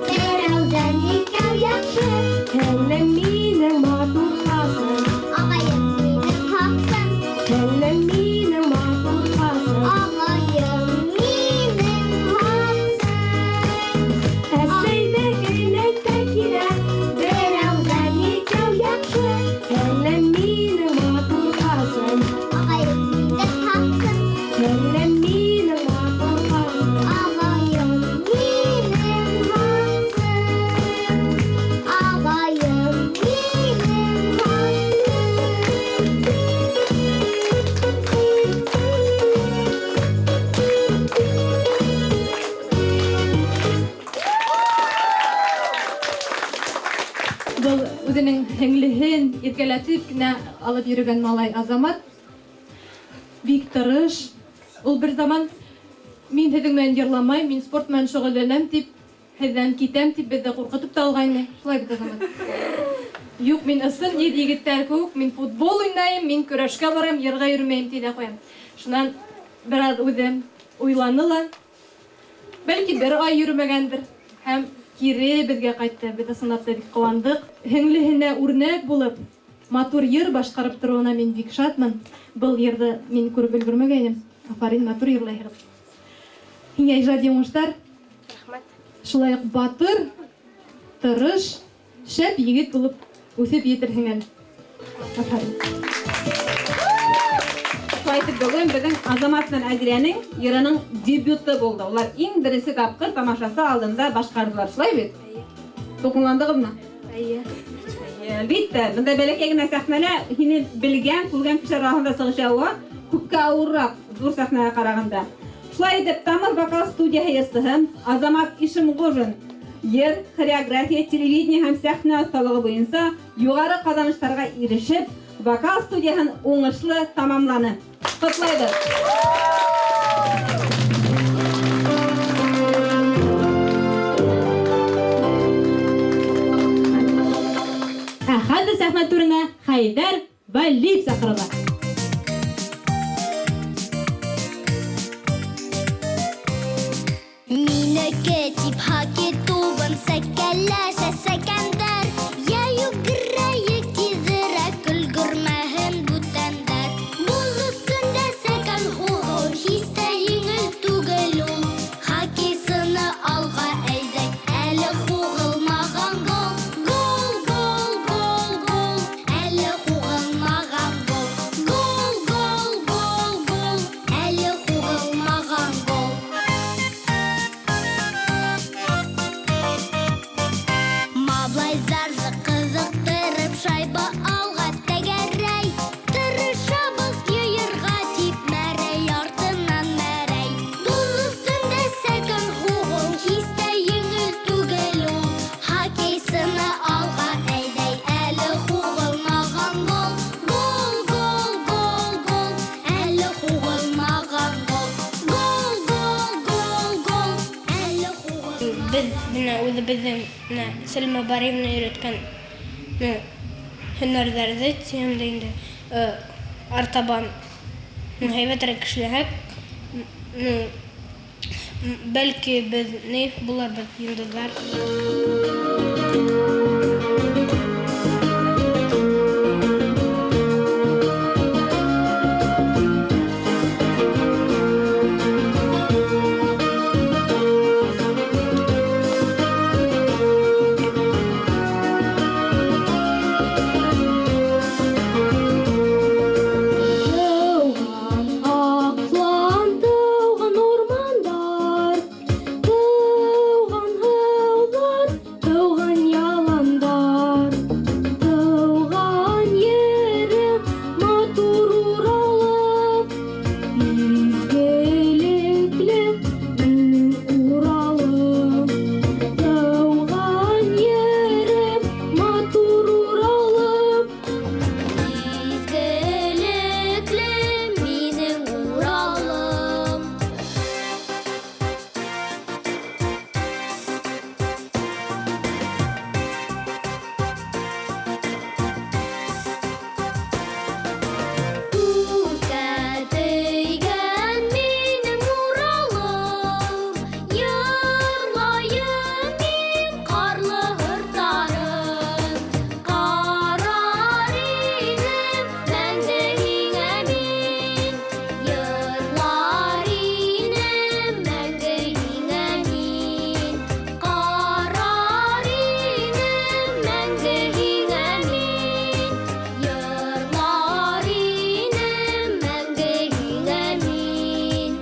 берәүҙән икәү яҡшы. Һеңлем минең матур ҡасым, Ағайым минең һаҡсым, һеңлем минең матур ҡасым. Ағайым минең һаҡсым. Әсәй ҙә гел әйтә килә, берәүҙән икәү яҡшы. Һеңлем минең матур ҡасым, Ағайым минең һаҡсым, һеңлем минең матур ҡасым. Ағайым минең һаҡсым. Ағайым минең Был үҙенең һеңлеһен иркәләтеп кенә алып йөрөгән малай Азамат. Бик тырыш. Ул бер заман мин һеҙҙең менән йырламайым, мин спорт менән шөғөлләнәм тип, һеҙҙән китәм тип беҙҙе ҡурҡытып та алғайны. Шулай бит, Азамат? Юҡ, мин ысын ир егеттәр кеүек, мин футбол уйнайым, мин көрәшкә барам, йырға йөрөмәйем ти ҙә ҡуям. Шунан бер аҙ үҙем уйланы ла, бәлки бер ай йөрөмәгәндер һәм кире беҙгә ҡайтты. Беҙ ысынлап та бик ҡыуандыҡ. Һеңлеһенә үрнәк булып, матур йыр башҡарып тороуына мин бик шатмын. Был йырҙы мин күреп өлгөрмәгәйнем. Афарин, матур йырлайһығыҙ. Һиңә ижади уңыштар. Рәхмәт. Шулай уҡ батыр, тырыш, шәп егет булып үҫеп етерһең әле. Афарин. Шулай итеп, бөгөн беҙҙең Азамат менән Әҙиләнең йырының дебюты булды. Улар иң беренсе тапҡыр тамашасы алдында башҡарҙылар. Шулай бит? Эйе. Тулҡынландығыҙмы? Эйе. Эйе, әлбиттә, бындай бәләкәй генә сәхнәлә һине белгән, күргән кешеләр араһында сығыш яһауға күпкә ауырыраҡ ҙур сәхнәгә ҡарағанда. Шулай итеп, Тамыр вокал студияһы йырсыһы Азамат Ишемғужин йыр, хореография, телевидение һәм сәхнә оҫталығы буйынса юғары ҡаҙаныштарға ирешеп, вокал студияһын уңышлы тамамланы. Ҡотлайбыҙ! Ә хәҙер сәхнә түренә Хәйҙәр Вәлиев саҡырыла. Минеке тип хоккей тубын сәкәләшә сәкәндәр. Йә йүгерәйек тиҙерәк, өлгөрмәһен бүтәндәр. Боҙ өҫтөндә сәкән һуғыу һис тә еңел түгел ул. Хоккейсыны алға әйҙәй, әле һуғылмаған гол. Гол, гол, гол, гол, әле һуғылмаған гол. Гол, гол, гол, гол, әле һуғылмаған гол. Маблайҙарҙы ҡыҙыҡтырып шайба алға тәгәрәй. Тырышабыҙ йыйырға тип мәрәй артынан мәрәй. Боҙ өҫтөндә сәкән һуғыу һис тә еңел түгел ул. Хоккейсыны алға әйҙәй, әле һуғылмаған гол. Гол, гол, гол, гол, әле һуғылмаған гол. Гол, гол, гол, гол, әле һуғылмаған. Беҙ бына үҙебеҙҙең бына Сәлимә Бариевна өйрәткән һөнәрҙәрҙе тиһәм дә инде, артабан һәйбәтерәк эшләһәк, бәлки беҙ ни булырбыҙ, йондоҙҙар. Тыуған аҡлан, тыуған урмандар, тыуған һыуҙар, тыуған яландар. Тыуған ерем, матур Уралым, изгелекле минең Уралым. Тыуған ерем, матур Уралым, изгелекле минең Уралым. Күккә тейгән минең Уралым, йырлайым мин ҡарлы һырттарын. Ҡарар инем мәңге һиңә мин, йырлар инем мәңге һиңә мин. Ҡарар инем мәңге һиңә мин, йырлар инем мәңге һиңә мин.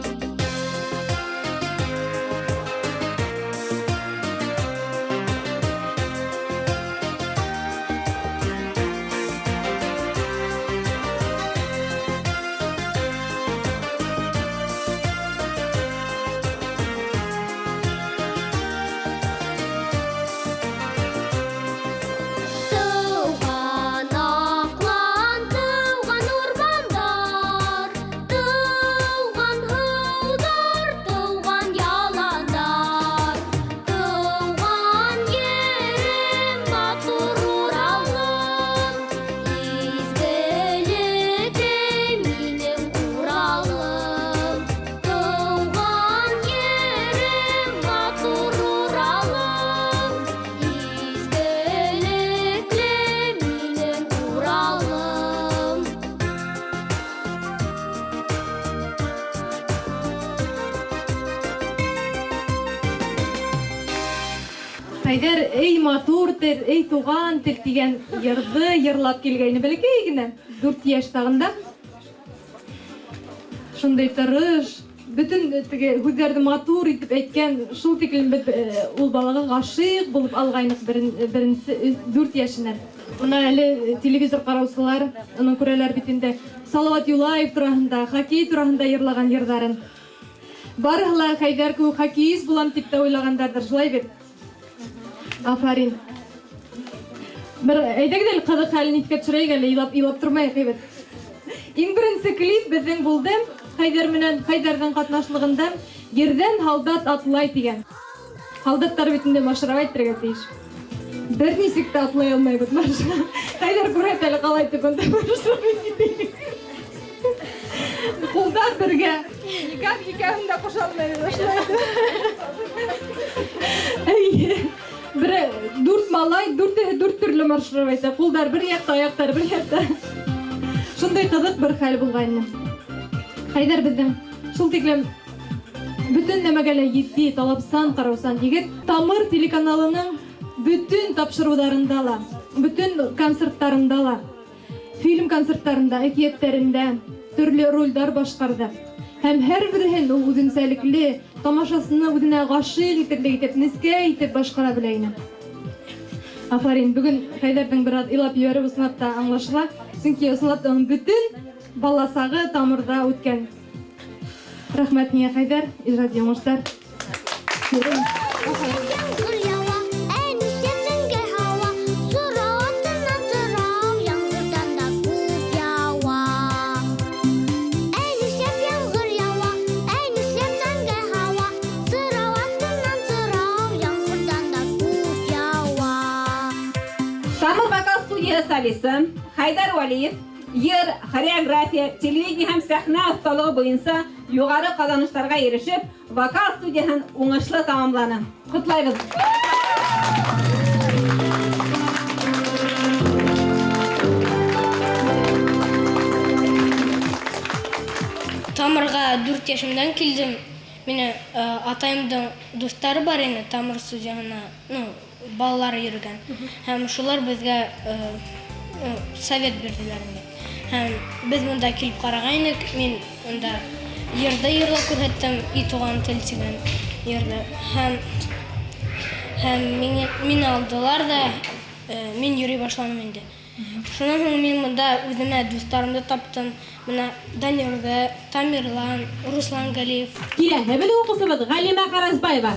Тыуған аҡлан, тыуған урмандар, тыуған һыуҙар, тыуған яландар. Тыуған ерем, матур Уралым, изгелекле минең Уралым. Тыуған ерем, матур Уралым, изгелекле минең Уралым. Хәйҙәр, эй матур тел, эй туған тел тигән йырҙы йырлап килгәйне бәләкәй генә, 4 йәш сағында. Шундай тырыш, бөтөн теге һүҙҙәрҙе матур итеп әйткән, шул тиклем беҙ ул балаға ғашиҡ булып алғайныҡ беренсе 4 йәшенән. Бына әле телевизор ҡараусылар уны күрәләр бит инде. Салауат Юлаев тураһында, хоккей тураһында йырлаған йырҙарын. Барыһы ла Хәйҙәр кеүек хоккеист булам тип тә уйлағандарҙыр, шулай бит? Афарин. Бер әйҙәгеҙ әле ҡыҙыҡ хәлен иҫкә төшөрәйек әле, илап тормайыҡ әйбәт. Иң беренсе клип беҙҙең булды Хәйҙәр менән Хәйҙәрҙең ҡатнашлығында Ерҙән һалдат атлай тигән. Һалдаттар бит инде маршировать итергә тейеш. Бер нисек тә атлай алмайбыҙ маршка. Хәйҙәр күрһәт әле ҡалай итеп бында маршировать итәйек. Ҡулдар бергә. Никак икәүһен дә ҡуша алмайбыҙ ошолай итеп. Эйе. Бер дүрт малай, дүртеһе дүрт төрлө маршировать итә. Ҡулдар бер яҡта, аяҡтар бер яҡта. Шундай ҡыҙыҡ бер хәл булғайны. Хәйҙәр беҙҙең шул тиклем бөтөн нәмәгә лә етди, талапсан ҡараусан егет. Тамыр телеканалының бөтөн тапшырыуҙарында ла, бөтөн концерттарында ла, фильм концерттарында, әкиәттәрендә төрлө ролдәр башҡарҙы. Һәм һәр береһен ул үҙенсәлекле, тамашасыны үҙенә ғашиҡ итерлек итеп, нескә итеп башҡара белә ине. Афарин, бөгөн Хәйҙәрҙең бер аҙ илап ебәреүе ысынлап та аңлашыла, сөнки ысынлап та уның бөтөн баласағы тамырҙа үткән. Рәхмәт һиңә, Хәйҙәр, ижади уңыштар. Ямғыр яуа, ә нишләп зәңгәр һауа? Сорау артынан сорау, ямғырҙан да күп яуа. Ә нишләп ямғыр яуа, ә нишләп зәңгәр һауа? Сорау артынан сорау, ямғырҙан да күп яуа. Тамыр вокал студияһы солисы Хәйҙәр Вәлиев йыр, хореография, телевидение һәм сәхнә оҫталығы буйынса юғары ҡаҙаныштарға ирешеп, вокал студияһын уңышлы тамамланы. Ҡотлайбыҙ! Тамырға 4 йәшемдән килдем. Мине атайымдың дуҫтары бар ине, Тамыр студияһына, балалар йөрөгән. Һәм шулар беҙгә совет бирҙеләр инде. Һәм беҙ бында килеп ҡарағайныҡ, мин унда йырҙы йырлап күрһәттем, И туған тел тигән йырҙы. Һәм мине алдылар да, мин йөрөй башланым инде. Шунан һуң мин бында үҙемә дуҫтарымды таптым. Бына Данирҙы, Тамерлан, Руслан Галиев. Киләһе беҙҙең уҡыусыбыҙ Ғәлимә Ҡаразбаева.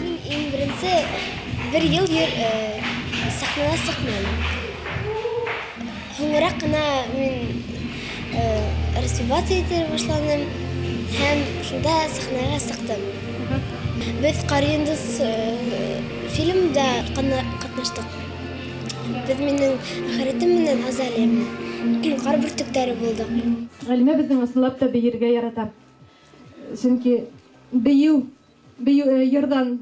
Мин иң беренсе бер йыл сәхнәгә сыҡманым. Һуңыраҡ ҡына мин распеваться итә башланым һәм шунда сәхнәгә сыҡтым. Беҙ Ҡар йондоҙ фильмда ҡатнаштыҡ. Беҙ минең әхирәтем менән Азалия менән. Кар бөртөктәре булдыҡ. Ғәлимә беҙҙең ысынлап та бейергә ярата. Сөнки бейеү бейеү йырҙан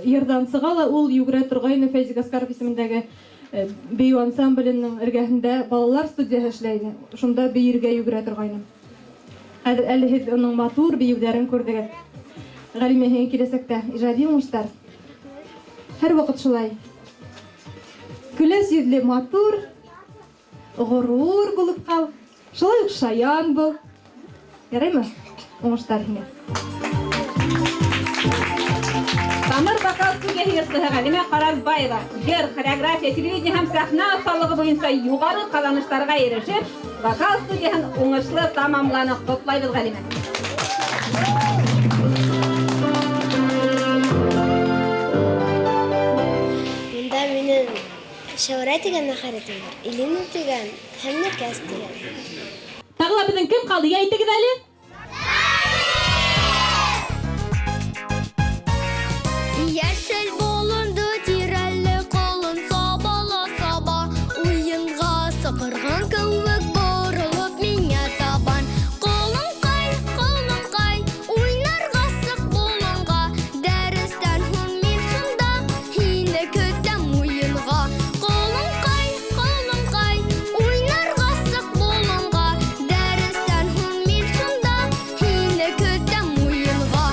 йырҙан сыға ла ул йүгерә торғайны. Фәйзи Гаскаров исемендәге бейеү ансамбленең эргәһендә балалар студияһы эшләй ине. Шунда бейергә йүгерә торғайны. Хәҙер әле һеҙ уның матур бейеүҙәрен күрҙегеҙ. Ғәлимә, һиңә киләсәктә ижади уңыштар. Һәр ваҡыт шулай көләс йөҙлө, матур, ғорур булып ҡал. Шулай уҡ шаян бул. Яраймы? Уңыштар һиңә. Тамыр вокал студияһы йырсыһы Ғәлимә Ҡаразбаева йыр, хореография, телевидение һәм сәхнә оҫталығы буйынса юғары ҡаҙаныштарға ирешеп, вокал студияһын уңышлы тамамланы. Ҡотлайбыҙ, Ғәлимә! Мында минең Шәүрә тигән әхирәтем бар, Илина тигән һәм Нәркәс тигән. Тағы ла беҙҙең кем ҡалды? Йә, әйтегеҙ әле. Йәшел болондо тирәле ҡолон саба ла саба, уйынға саҡырған кеүек боролоп миңә табан. Ҡолонҡай, ҡолонҡай, уйнарға сыҡ болонға, дәрестән һуң мин шунда һине көтәм уйынға. Ҡолонҡай, ҡолонҡай, уйнарға сыҡ болонға, дәрестән һуң мин шунда һине көтәм уйынға.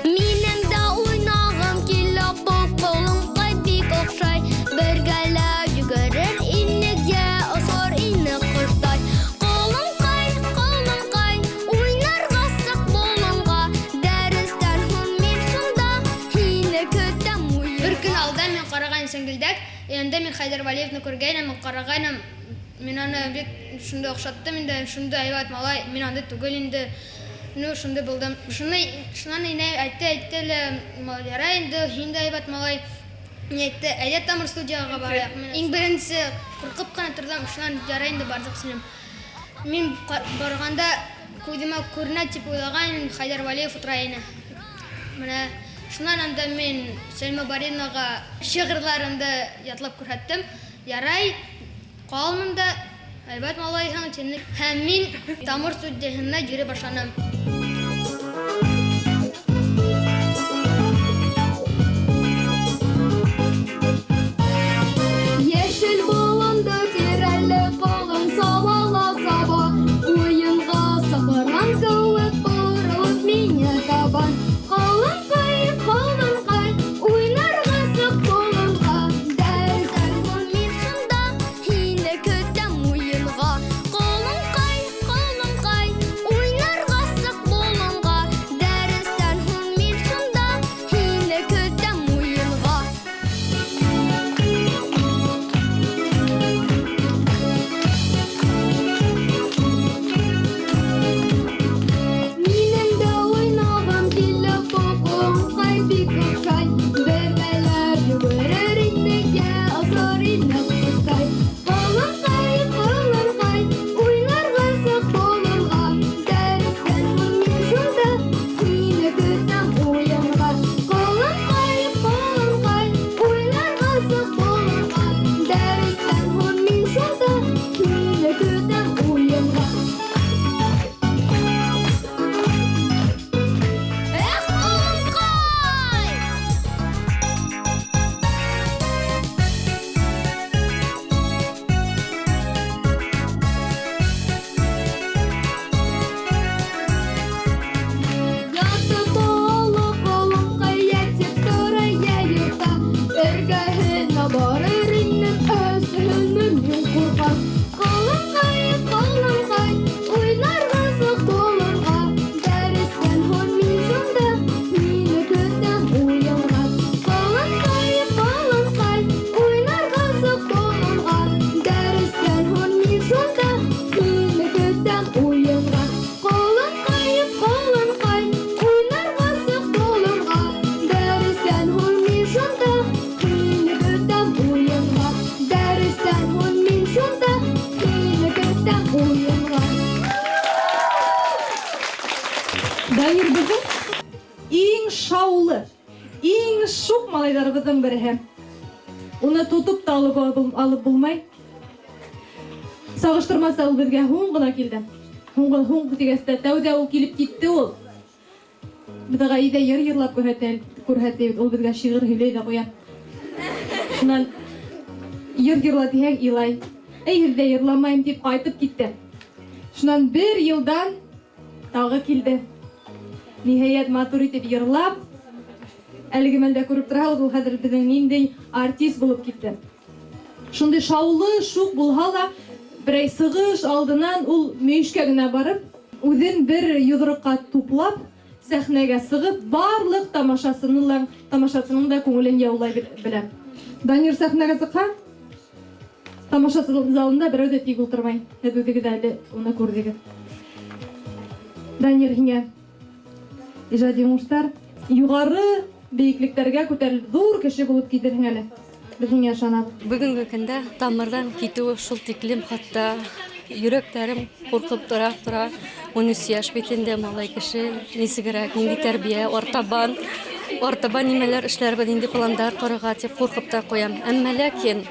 Минең дә уйнағым килә, был ҡолонҡай бик оҡшай. Бергәләп йүгерер инек, йә осор инек ҡоштай. Ҡолонҡай, ҡолонҡай, уйнарға сыҡ болонға, дәрестән һуң мин шунда һине көтәм уйынға. Бер көн алда мин ҡараған Сәңгелдәк, янында мин Хәйҙәр Вәлиевны күргәйнем, мин ҡарағайным, мин аны бик шундай оҡшаттым инде, шундай һәйбәт малай, мин андай түгел инде. Ну, шундай булдым. Шуны, шунан инәй әйтте, әйтте лә, ярай инде, һин дә һәйбәт малай. Мин әйтте, әйҙә Тамыр студияға барайыҡ. Мин иң беренсе ҡурҡып ҡына торҙом, шунан ярай инде барҙыҡ тинем. Мин барғанда күҙемә күренә тип уйлағайным, Хәйҙәр Вәлиев ултыра ине. Менә шунан анда мин Сәлимә Баринаға шиғырҙарымды ятлап күрһәттем. Ярай, ҡал мында, һәйбәт малайһың тине. Һәм мин Тамыр студияһына йөрөй башланым. Йәшел болондо тирәле ҡолон саба ла саба, уйынға саҡырған кеүек боролоп миңә табан. Ҡолонҡай, ҡолонҡай, уйнарға сыҡ болонға, дәрестән һуң мин шунда һине көтәм уйынға. Ҡолонҡай, ҡолонҡай, уйнарға сыҡ болонға, дәрестән һуң мин шунда һине көтәм уйынға. Минең дә уйнағым килә, ҡолонҡай бик оҡшай. Бергәләп йүгерер инек, йә осор инек ҡоштай. Ҡолонҡай, ҡолонҡай, уйнарға сыҡ болонға, дәрестән һуң мин шунда һине көтәм уйынға. Ҡолонҡай, ҡолонҡай, уйнарға сыҡ болонға, дәрестән һуң мин шунда һине көтәм уйынға. Эх, ҡолонҡай! Ятып оло ҡолонҡай, йә тип тора, йә йота. Эргәһенә барыр инем, әсәһенән мин ҡурҡам. Ҡолонҡай, ҡолонҡай, уйнарға сыҡ болонға, дәрестән һуң мин шунда һине көтәм уйынға. Ҡолонҡай, ҡолонҡай, уйнарға сыҡ болонға, дәрестән һуң мин шунда һине көтәм уйынға. Ҡолонҡай, ҡолонҡай, уйнарға сыҡ болонға, дәрестән һуң мин шунда һине көтәм уйынға. Дәрестән һуң мин шунда һине көтәм уйынға. Данир беҙҙең Иң шаулы, иң шуҡ малайҙарыбыҙҙың береһе. Уны тотоп та алып булмай. Сағыштырмаса ул беҙгә һуң ғына килде. Һуң тигәс тә тәүҙә ул килеп китте ул. Беҙ уға өйҙә йыр йырлап күрһәтә, ул беҙгә шиғыр һөйләй ҙә ҡуя. Шунан йыр йырла тиһәң, илай. Эй, һеҙҙә йырламайым тип ҡайтып китте. Шунан бер йылдан тағы килде. Ниһайәт матур итеп йырлап, әлеге мәлдә күреп тораһығыҙ, ул хәҙер беҙҙең ниндәй артист булып китте. Шундай шаулы, шуҡ булһа ла, берәй сығыш алдынан ул мөйөшкә генә барып, үҙен бер йоҙроҡҡа туплап, сәхнәгә сығып, барлыҡ тамашасының да күңелен яулай белә. Данир сәхнәгә сыҡһа, тамаша залында берәү ҙә тик ултырмай. Һеҙ үҙегеҙ әле уны күрҙегеҙ. Данир, һиңә ижади уңыштар, юғары бейеклектәргә күтәрелеп, ҙур кеше булып китерһең әле. Беҙ һиңә ышанабыҙ. Бөгөнгө көндә тамырҙан китеүе шул тиклем, хатта йөрәктәрем ҡурҡып тора. 13 йәш бит инде малай кеше, нисегерәк, ниндәй тәрбиә, артабан нимәләр эшләрбеҙ, ниндәй пландар ҡорорға тип ҡурҡып та ҡуям. Әммә ләкин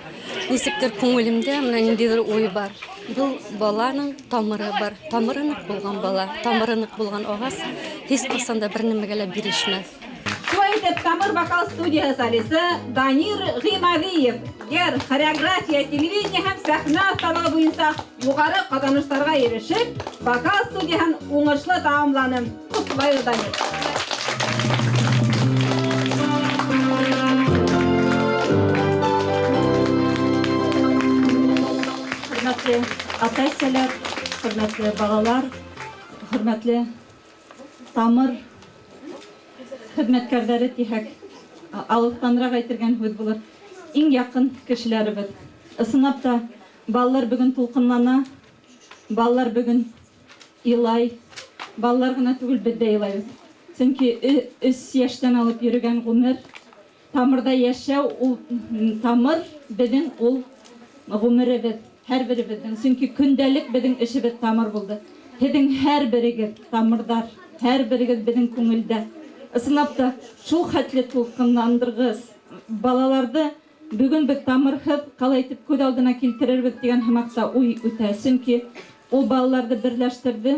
нисектер күңелемдә менә ниндәйҙер уй бар. Был баланың тамыры бар. Тамыры ныҡ булған бала, тамыры ныҡ булған ағас һис ҡасан да бер нәмәгә лә бирешмәҫ. Шулай итеп, Тамыр вокал студияһы солисы Данир Ғимавиев йыр, хореография, телевидение һәм сәхнә оҫталығы буйынса юғары ҡаҙаныштарға ирешеп, вокал студияһын уңышлы тамамланы. Ҡотлайбыҙ, Данир! Хөрмәтле ата-әсәләр, хөрмәтле балалар, хөрмәтле Тамыр хеҙмәткәрҙәре тиһәк, алыҫтанраҡ әйтелгән һүҙ булыр. Иң яҡын кешеләребеҙ. Ысынлап та, балалар бөгөн тулҡынлана, балалар бөгөн илай, балалар ғына түгел, беҙ ҙә илайбыҙ. Сөнки 3 йәштән алып йөрөгән ғүмер, тамырҙа йәшәү, ул тамыр беҙҙең ул ғүмеребеҙ, һәр беребеҙҙең. Сөнки көндәлек беҙҙең эшебеҙ тамыр булды. Һеҙҙең һәр берегеҙ тамырҙар, һәр берегеҙ беҙҙең күңелдә. Ысынлап та, шул хәтле тулҡынландырғыс балаларҙы бөгөн беҙ тамырһыҙ ҡалай итеп күҙ алдына килтерербеҙ тигән һымаҡта уй үтә. Сөнки ул балаларҙы берләштерҙе,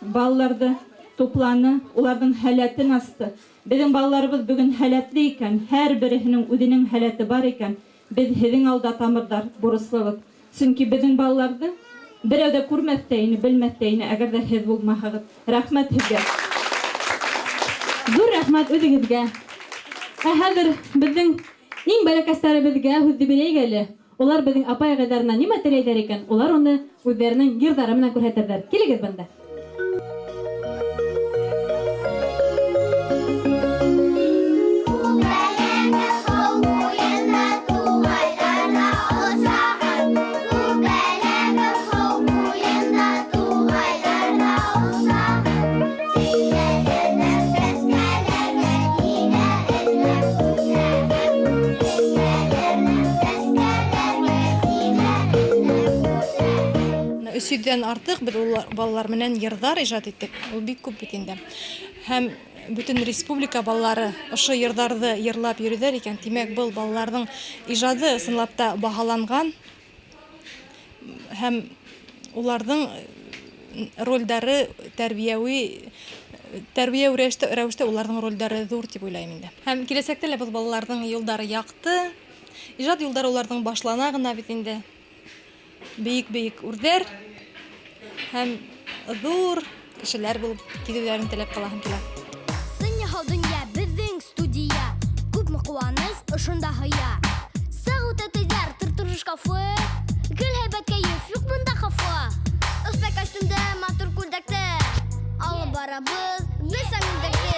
балаларҙы тупланы, уларҙың һәләтен асты. Беҙҙең балаларыбыҙ бөгөн һәләтле икән, һәр береһенең үҙенең һәләте бар икән, беҙ һеҙҙең алда тамырҙар бурыслыбыҙ. Сөнки беҙҙең балаларҙы берәү ҙә күрмәҫ тә ине, белмәҫ тә ине, әгәр ҙә һеҙ булмаһағыҙ. Рәхмәт һеҙгә. Ҙур рәхмәт үҙегеҙгә. Ә хәҙер беҙҙең иң бәләкәстәребеҙгә һүҙҙе бирәйек әле. Улар беҙҙең апай-ағайҙарына нимә теләйҙәр икән, улар уны үҙҙәренең йырҙары менән күрһәтерҙәр. Килегеҙ бында. Өс йөҙҙән артыҡ беҙ ул балалар менән йырҙар ижад иттек. Ул бик күп бит инде. Һәм бөтөн республика балалары ошо йырҙарҙы йырлап йөрөйҙәр икән, тимәк, был балаларҙың ижады ысынлап та баһаланған һәм уларҙың ролдары тәрбиә рәүештә уларҙың ролдары ҙур тип уйлайым инде. Һәм киләсәктә лә был балаларҙың юлдары яҡты, ижад юлдары уларҙың башлана ғына бит инде. Бейек-бейек үрҙәр һәм ҙур кешеләр булып китеүҙәрен теләп ҡалаһым килә. Сынъяһау донъя, беҙҙең студия. Күпме ҡыуаныс ошонда һыя. Сығыу тәтәйҙәр, тыр-тыр шкафы. Гел һәйбәт кәйеф, юҡ бында хафа. Оҫта костюмда, матур күлдәктә. Алып барабыҙ беҙ сәңгелдәкте.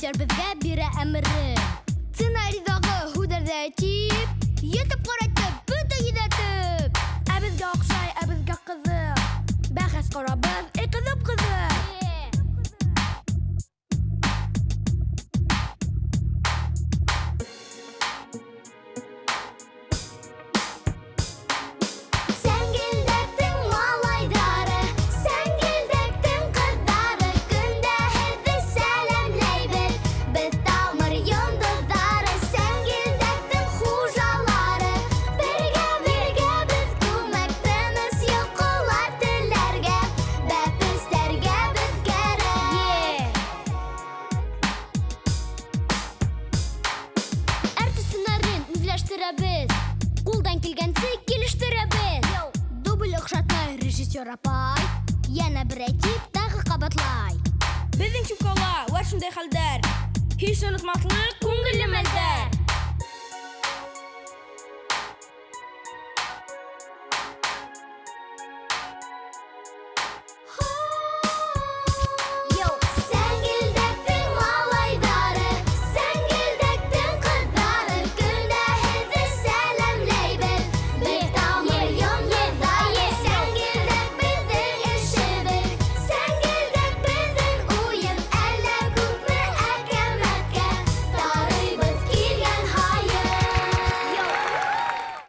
Режиссер беҙгә бирә әмерен. Сценарийҙағы һүҙҙәрҙе әйтеп, йотоп ҡаратып, бөтә йөҙәтеп. Ә беҙгә оҡшай, ә беҙгә ҡыҙыҡ. Бәхәс ҡорабыҙ, эй ҡыҙып ҡыҙып. Сәңгелдәктең малайҙары, сәңгелдәктең ҡыҙҙары, көндә һеҙҙе сәләмләйбеҙ. Беҙ тамыр йондоҙҙары, сәңгелдәктең хужалары. Бергә-бергә беҙ күмәк тыныс йоҡолар теләргә, бәпестәргә беҙ кәрәк. Артист һөнәрен үҙләштерәбеҙ, ҡулдан килгәнсе килештерәбеҙ. Дубль оҡшатмай режиссер апай, йәнә берәй тип тағы ҡабатлай. Беҙҙең Чукала вә шундай хәлдәр. Һис онотмаҫлыҡ күңелле мәлдәр.